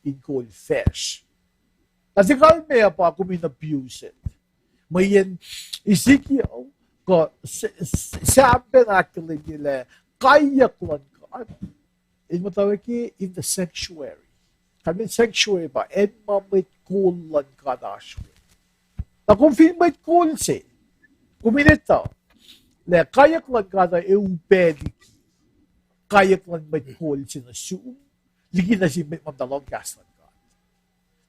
in kol facsr. Na tiac kalmac pa kom in abuse it. Mweyen Ezekiel kuh Sam pacna ahkkahlwemye lah kaiyuck luhn God el muhtwacwacack in the sanctuary. Kalmen sanctuary pa acn ma mwet kol luhn God oasr we. Na kom fin mwet kol se, kom in etuh lah kaiyuck luhn God uh ac upac liki kaiyuck luhn mwet kol se nuh sum, liki nuh sin mwet ma muhta lohng kahs luhn God.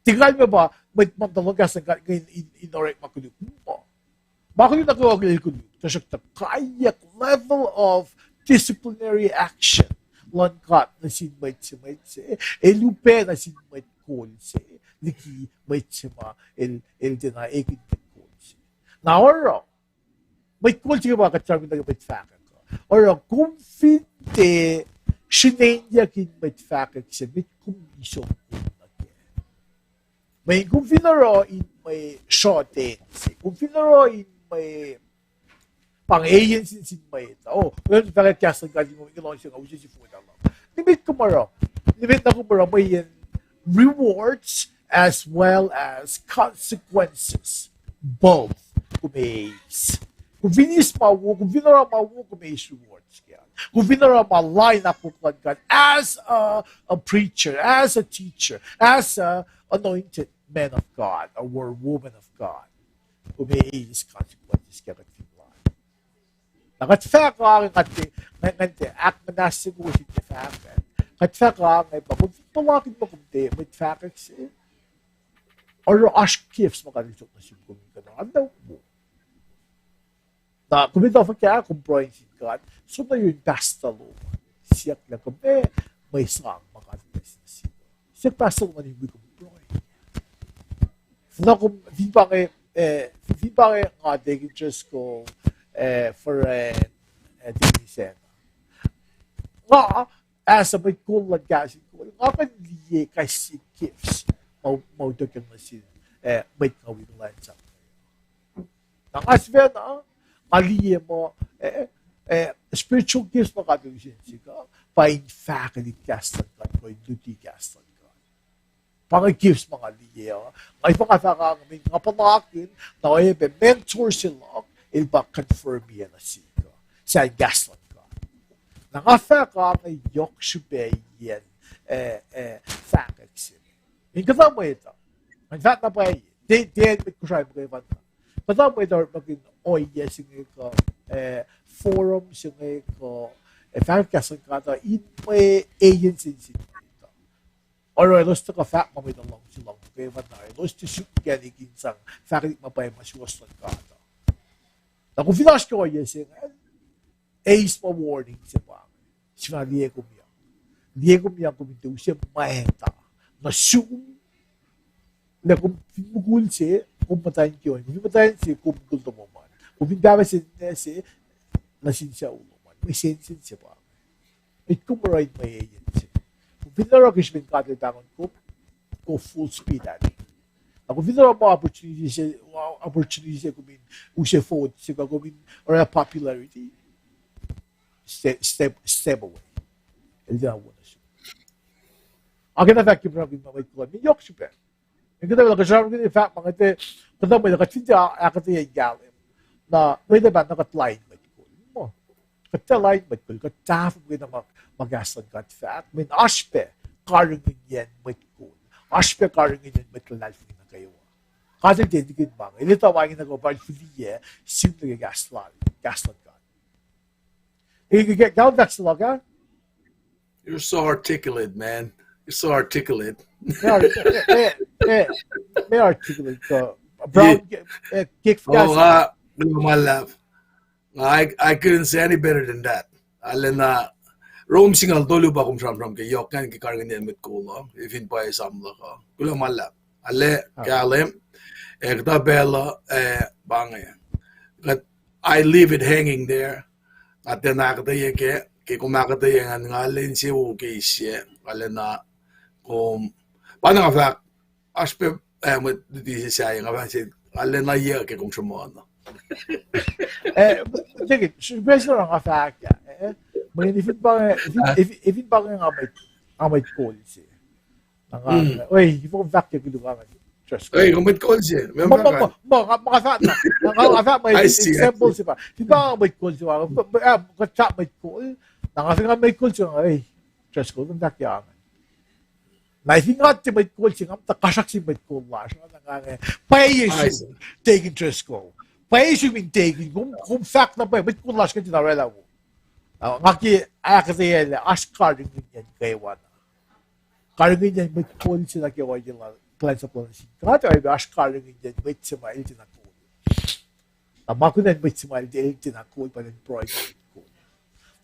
Tiac kalmac pa mwet ma muhta lohng kahs luhn God inge in orekma koluk muh ma koluk nuh kwewa el koluk, tuhsruhktuh kaiyuck, level of disciplinary action luhn God nuh sin mwet se, mwet se, el upac nuh sin mwet kol se liki mwet se ma el, el tiacna ekihn mwet kol se. Na oruh mwet kol se ke pa kuht sramsramkihn nuh ke mwet fahkwack uh, oruh kom fin tiac srinenyuck in mwet fahkwack se, met kom som kol nuh kac? Mweyen kom fin oruh in mwe sruhten se, kom fin oruh in mwe, pa inge eyan sin sin mwet uh, oh, kom fahkwack kahs luhn God in lohng se nga use sifon luhk. Nimet kom oruh, nimet na kom oruh mweyen rewards as well as consequences, both, kom eis. Kom fin eis ma wo, kom fin oruh ma wo, kom eis rewards kac. Kom fin oruh ma lain akwuck luhn God as a, a preacher, as a teacher, as a anointed man of God or woman of God, kom eis consequences kac kuht fin lain. Na kuht fahk ange, nga tiac, nga tiac ahkmuhnahsye kowos in tiac fahk ah. Kuht fahk ange pa kom fin puhlakihn muh kom tiac mwet fahkwack se, oruh oasr gifts ma God El sot nuh sum kom in kuh na wo. Na kom etuh fuhkah? Kom pruhe sin God, som nuh yurin pastor lom, siyuck lah kom, eh, mwe sang ma God El eis nuh sum. Siyuck pastor lom an in wi kom pruhe. Fin kom, fin pa inge, eh, fin pa inge nga Deacon Driscoll, eh, for, eh, eh, Deacon Isacna, nga, as a mwet kol luhn kahs in kol, nga kuh in liye kais sie gifts ma, ma utuckyang nuh sin, eh, mwet nga wi kuhlwacnsap. Na nga sifacna, nga liye muh, eh, eh, spiritual gifts ma God El use nuh sihk uh pa in fahkwelihk kahs luhn God kuh in luti kahs luhn God. Pa inge gifts ma nga liye uh. Nga efuh nga fahk ange, mweyen nga puhlakihn, na oacyacpac mentor se luhk el pa confirm-iyac nuh sihk uh, sahp kahs luhn God. Na nga fahk ange yohk srihpac iyacn, eh, eh, fahkwack se inge. In kuhtuh mwet uh, in fact na pwacye, tiac, tiac mwet Kosrae muhkwena. Kuhtuh mwet uh orekmakihn ohiyac se inge kuh, eh, forum se inge kuh, eh, fahkwack kahs luhn God uh in mwe eyan sin sin mwet uh. Oruh elos tuhkuh fahk ma mwet uh luhngse lohng muhkwena, elos tiac suk inkacnek in sang fahkwelihk ma pwacye ma suwohs luhn God uh. Na kom fin oasr ke ohiyac se ingacn, eis ma warning se pa, sifacna liye kom yohk. Liye kom yohk, kom in tiac use mwacta nuh sum, lah kom fin mukul se, kom muhtwacn ke on. Kom fin muhtwacn se, kom mukul tomom an. Kom fin pahpah se, ninac se, nuh sin sucu lom an. Mwe sensen se pa. Met kom oruh in mwe eyan se. Kom fin oruh ke srihpen God El pahngon kom, go full speed at it. Na kom fin oruh ma opportunity se, opportunity se kom in use vote se kuh kom in oruh popularity, step, step, step away. El tiacna wo nuh sum. Akena fahk ke pruhe in ma mwet kol, ma yohk srihpac. Kuhtuh mwet uh kuh sramsram ke fahk ma kuht, kuhtuh mwet uh kuht fin tiac ahkuhtweyac in kahlwem, na mwet uh pahn na kuht lain mwet kol. Muh, kuht tiac lain mwet kol, kuht tahfuh kena ma, ma kahs luhn God fahk, mweyen oasr pac karihngihnyacn mwet kol. Oasr pac karihngihnyacn mwet luhlahlfongi nuh kwewa. God El tiac nihkihn ma inge. El etuh ma inge nuh kwewa pa El fihliyac, sihmlac ke kahs lal, kahs luhn God. Eh, ke, ke, kahlwem fahk se luhk ah? You're so articulate, man. You're so articulate. Me articulate, uh, Brown, eh, kick oh, uh, kuloh ma luhlahp. I, I couldn't say any better than that. Arulacna Rom singucul tolu pa kom sramsram ke yohk ingacn ke karihngihnyacn mwet kol uh, efin pwacye esam luhk uh. Kuloh ma luhlahp. Arlac kahlwem, eh, kuhtuh pacl uh, eh, pa inge. Kuht, I leave it hanging there. Nga tiacna ahkuhtweyac kac, ke kom ahkuhtweyac ngan nga lwen se wo ke isyac, arulacna kom, pa na nga fahk, oasr pac, eh, mwet luti se sahyac, nga fahk se, arulacna yac ke kom sruhmuhn. Eh, srihpac se nga fahk ah, eh, mweyen fin pa, fin, fin pa nga mwet, nga mwet kol se. Na nga, eh, ifo kom fahk ke koluk an, just, eh, kom mwet kol se. Ma, ma, ma, ma, nga fahk na, nga fahk ma example se pa. Fin pa nga mwet kol se pa, kuht fahk mwet kol. Na nga fin nga mwet kol se, eh, just kol, kom fahk ke angan. Na fin nga tiac mwet kol se, nga muhta kasrak sin mwet kol lasr, nga, nga, pwacye sum, take interest ko. Pwacye sum in take in, kom, kom fahk na pwacye, mwet kol lasr kuht in orwaclah wo. Nga ke ahkuhtweyac oasr karihngihnyacn kwewana. Karihngihnyacn mwet kol se nuh kwewa ke lal kuhlwacnsap lal nuh sin God, oacyacpac oasr karihngihnyacn mwet se ma el tiacna kol. Na ma kunacn mwet se ma el, el tiacna kol pa elan pruhe ke mwet kol.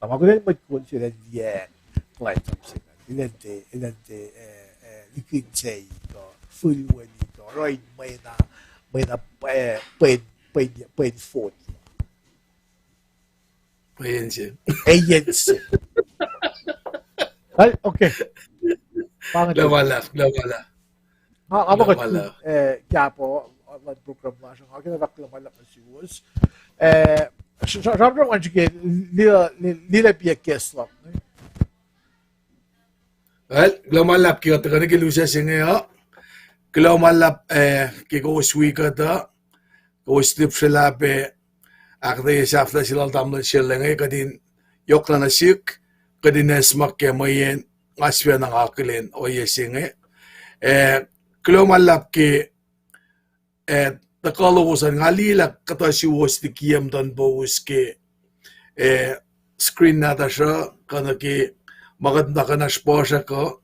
Na ma kunacn mwet kol se elan liyacacng kuhlwacnsap se ingacn, elan tiac, elan tiac, eh, eh, likin se kuh fihl weli kuh oruh in mwena, mwena, eh, pwen, pwen, pwen fot. Eyan se. Eyan se. Al, okay. Kuloh ma luhlahp, kuloh ma luhlahp. Nga, nga muh kuht, eh, kapo, uh, luhn program lasr, nga kena fahk kuloh ma luhlahp nuh suwos. Eh, sramsram ngan srihke, liye, liye, liye lah piac guest luhk. Well, kuloh ma luhlahp ke kuht tuhkuh nuh ke lusac se inge uh. Kuloh ma luhlahp, eh, ke kowos wi kuht uh. Kowos lihpsrelah pac ahkuhtweyac sahflah se lal tamuhlwel Sherla inge, kuht in yohkna nuh sihk, kuht in esmak ke mweyen nga sifacna nga akihlen ohiyac se inge. Eh, kuloh ma luhlahp ke, eh, tuhkuh lowos an, nga liye lah kuhtuh suwos likiyac muhtuhn powos ke, eh, screen nahtuhsr uh, kuh nuh ke ma kuht muhta kuh in oasr puhsrack uh,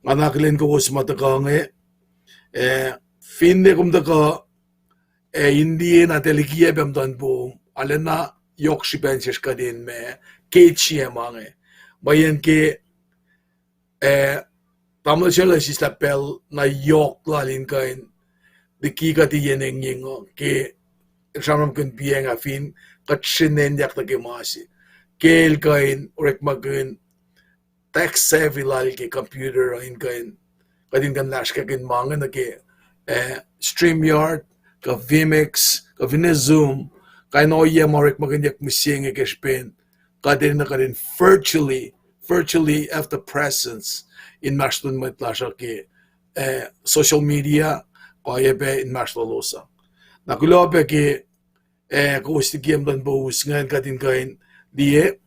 nga na akihlen kowos ma tuhkuh inge, eh, finne kom tuhkuh, eh, in liye na tiac likiyac pac muhtuhn poum, arulacna yohk srihpacn sesr kuht in ma ke sie ma inge. Mweyen ke, eh, tamuhlwel Sherla sislah pacl na yohk lal in kuh in liki kuht iyacn engyeng uh ke el sramsramkihn piacng ah fin kuht srihnen yak nuh ke ma se. Ke el kuh in orekmakihn tech savvy lal ke computer uh in kuh in, kuht in kuh in lasrkakihn ma inge nuh ke, eh, StreamYard, kuh vMix, kuh finne Zoom, kain ohiyac ma orekmakihnyuck mihsenge ke srihpen kuht enenuh kuht in virtually, virtually have the presence inmahsrlon mwet lasr uh ke, eh, social media, kuh oacyacpac inmahsrlolos uh. Na kuloh pac ke, eh, kowos likiyac muhtuhn powos ingacn kuht in kuh in liye,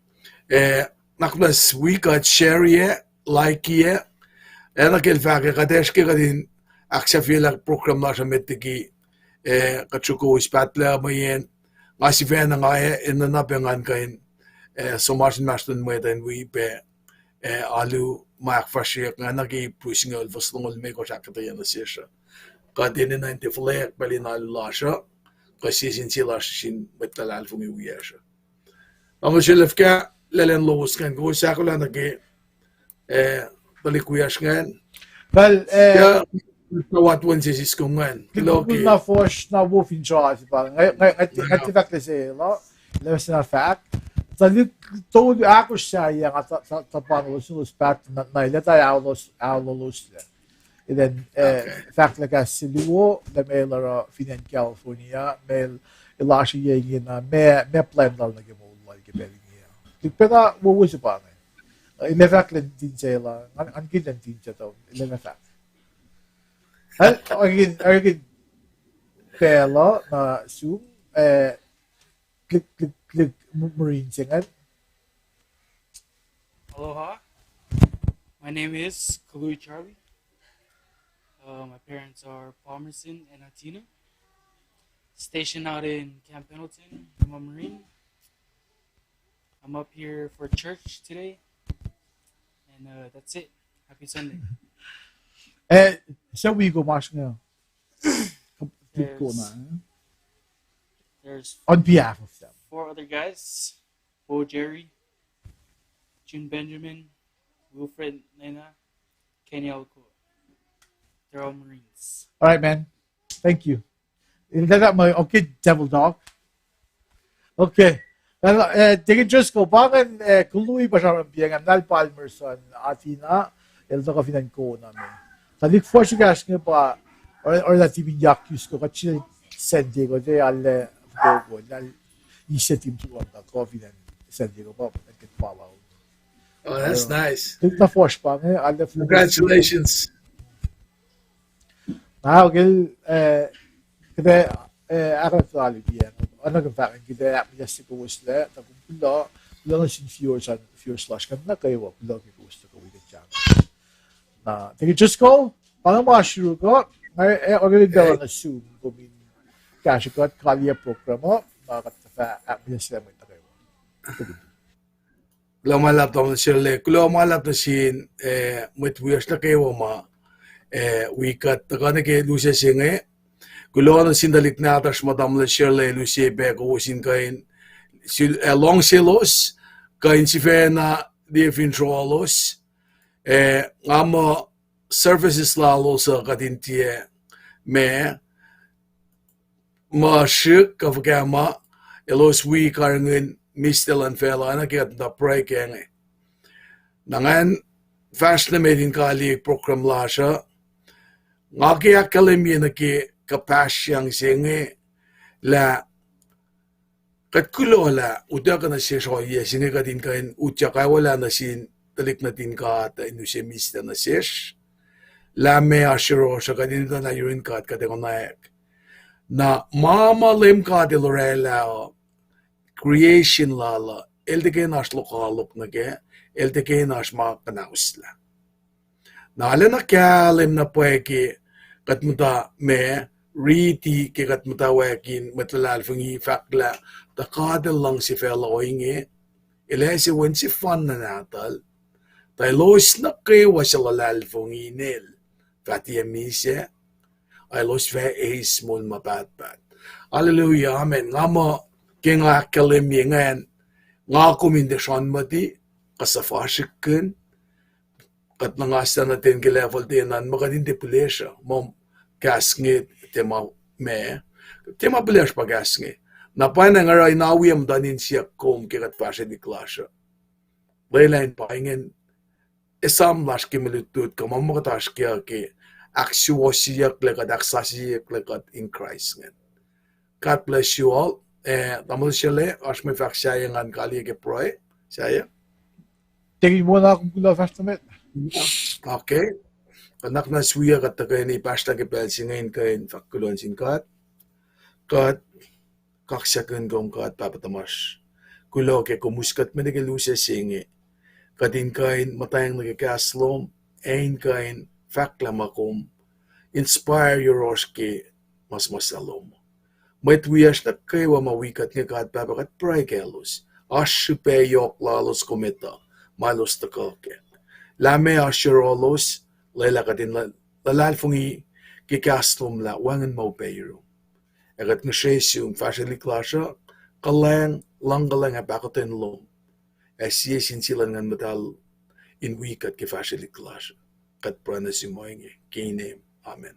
eh, na kom wi kuht share-i, like-i, ac nuh ke el fahk ah kuht ac srihke kuht in ahksahfyelah program lasr uh met liki, eh, kuht sruhk kowos pahtlac mweyen nga sifacna nga enenuh pac ngan kuh in, eh, som oasr inmahsrlon mwet uh in wi pac, eh, alu ma ahkfahsryeyuck ingacn nuh ke Ipru singucul fuhs longoul limekohsr ahkuhtweyac nuh sesr uh. Kuht enenuh in tiac fuhlweack pacl in alu lasr uh. kuh sie sin sie lasr sin mwet luhlahlfongi wiyacsr uh. Tamuhlwel Shelef, fuhkah lwelah lowos ingacn, kowos ahkolah nuh ke, eh, tuhlihk wiyacsr ingacn. Well, eh, kuht wacngihn sie siskom ingacn. Kuloh ke na fohsr na wo fin srah se pa nga, nga, nga, nga tiac fahk lah se la, lah se na fahk. Tuhlihk tolu ahkosr sahyac nga ta, ta, tuhpan elos, elos paht na, na elos ta aolos, aololos lah. Elan, eh, fahk lah kahs se luo, lah meac el oruh fin acn California, meac el oasr ohiyac inge na, meac, meac plwacn lal nuh ke moul lal ke pacl inge. Tuhlihk pacna wowo se pa inge. Elan fahk lah tin se la, ngan, ngan kihtin lah tin se tuh, elan fahk. Al, orekin, orekin pacl uh na sum, eh, click, click, click, m-, Marine se ingacn. Aloha. My name is Kalui Charlie. Uh, my parents are Palmerson and Atina. Stationed out in Camp Pendleton. I'm a Marine. I'm up here for church today. And, uh, that's it. Happy Sunday. Eh, so we go, Marsh, now. Keep going, There's, man. There's On behalf of them. Four other guys. Bo Jerry, June Benjamin, Wilfred Nena, Kenny Alcoa. They're all Marines. All right, man. Thank you. That, that my, okay, devil dog. Okay. Well, uh, Deacon Driscoll, pa ingacn, uh, Kalui pa sramsram piacngam, nal Palmerson, Atina, el tuhkuh fin acn Kona me. Tuhlihk fuhsr ekahsr inge pa, or, or that even yak yusko, kuht sel San Diego, they are le, Gogo, nal East Team Toronto, Covenant, San Diego, Bob, and get follow. Oh, that's nice. Tok na fohsr pa inge, ale Congratulations. Na, okay, eh, kete, eh, akal kali pian. Ana ke fahk, kete, ah, yes, ko wos le, ta kum kulo, kulo na sin viewers an, viewers lasr kan na kwewa, kulo ke kowos ta kwewa ke channel. Na, thank you, Driscoll. Pa inge ma sruok uh, nga, eh, orekeni pacl uh na sum kom in kahsre kuht kaliyac program uh, na kuht fah ahkmihsye mwet nuh kwewa. Kuloh ma luhlahp tamuhlwel Sherle, kuloh ma luhlahp nuh sin, eh, mwet wiyacsr nuh kwewa ma, eh, wi kuht tuhkuh nuh ke lusac se inge. Kuloh nuh sin tuhlihk nahtuhsr ma tamuhlwel Sherle el use pac kowos in kuh in, sil-, eh, luhngselos, kuh in sifacna liye finsralos, eh, nga muh services lalos uh kuht in tiac ma, ma srihk kuh fuhkah ma, elos wi karihngihn mihslac luhn facluh, na ke kuht muhta pruhe kac inge. Na ngan fahsr nuh met in kaliyac program lasr uh, nga ke ahkkahlwemye nuh ke kuhpahsryang se inge lah kuht kuloh lah utuckuh nuh sesr ohiyac se inge kuht in kuh in utyak awolah nuh sin tuhlihk nuhtin God in use mihslac nuh sesr. Lah meac oasr yohrohsr uh kuht in etuh na yurin God kuht ac konwacack. Na ma ma Leum God El orwaclah uh, creation lal uh, el tiac ke in oasr lokoalok nuh kac, el tiac ke in oasr ma kuhnahoslah. Na lwelah na kahlwem na pwacye ke kuht muhta ma riti ke kuht muhtwacwacack in mwet luhlahlfongi fahk lah tuh God El luhngse facluh ohinge, El ase Wen sefanna Nahtuhl, tuh elos nuh kwewa suc luhlahlfongi Inel fah tiac misac, ac elos fah eis moul ma pahtpaht. Hallelujah, amen. Nga muh ke nga ahkkahlwemye ingacn, nga kom in tiac sruhnmati, kuh suhfasrihkkihn, kuht nuhngaslah nuh ten ke level ten an, ma kuht in tiac pihlesruh, muh kahs inge tiac ma, ma, tiac ma pihlesr pa kahs inge. Na pwacnwacng oruh in awi muhtuhn insiyuck kom ke kuht fahsrwelihk lasr uh. Lwelah in pa ingacn esam lasr ke mwe lutlut kuh ma ma kuht oasr ke uh ke ahksuwohsyeyucklac kuht, ahksasucyeyucklac kuht in Christ ingacn. God bless you all. Eh, tamuhlwel Sherle, oasr mwe fahk sahyac ngan kaliyac ke pruhe sahyac. Tekin wona kom kuloh fahsr nuh met. Okay. Kuht nuhnak muhnahs wiyuc kuht tuhkweni pahsrlah ke pacl se inge in kuh in fahk kuloh nuh sin God. Kuht kaksakihn kom God Pahpah tuhmasr. Kuloh ke kom us kuht met nuh ke lusac se inge. Kuht in kuh in muhtweng nuh ke kahs lom, ac in kuh in fahklah ma kom inspire yohrohsr ke ma suhmuhslah lom. Mwet wiyacsr nuh kwewa ma wi kuht inge God Pahpah kuht pruhe kaclos. Oasr srihpac yohk lalos kom etuh ma elos tuhkuh kac. Lah meac oasr yohrohlos, lwelah kuht in luh-, luhlahlfongi ke kahs lom lah wacngihn ma upac yurum. Ac kuht ngihsre sum fahsrwelihk lasr uh, kuhlwacng, luhngkuhlwacng ac pahkotwen lom, ac sie sin sie luhn Nguhn Muhtahl in wi kuht ke fahsrwelihk lasr. Kuht pruhe nuh sum ohinge ke inem, amen.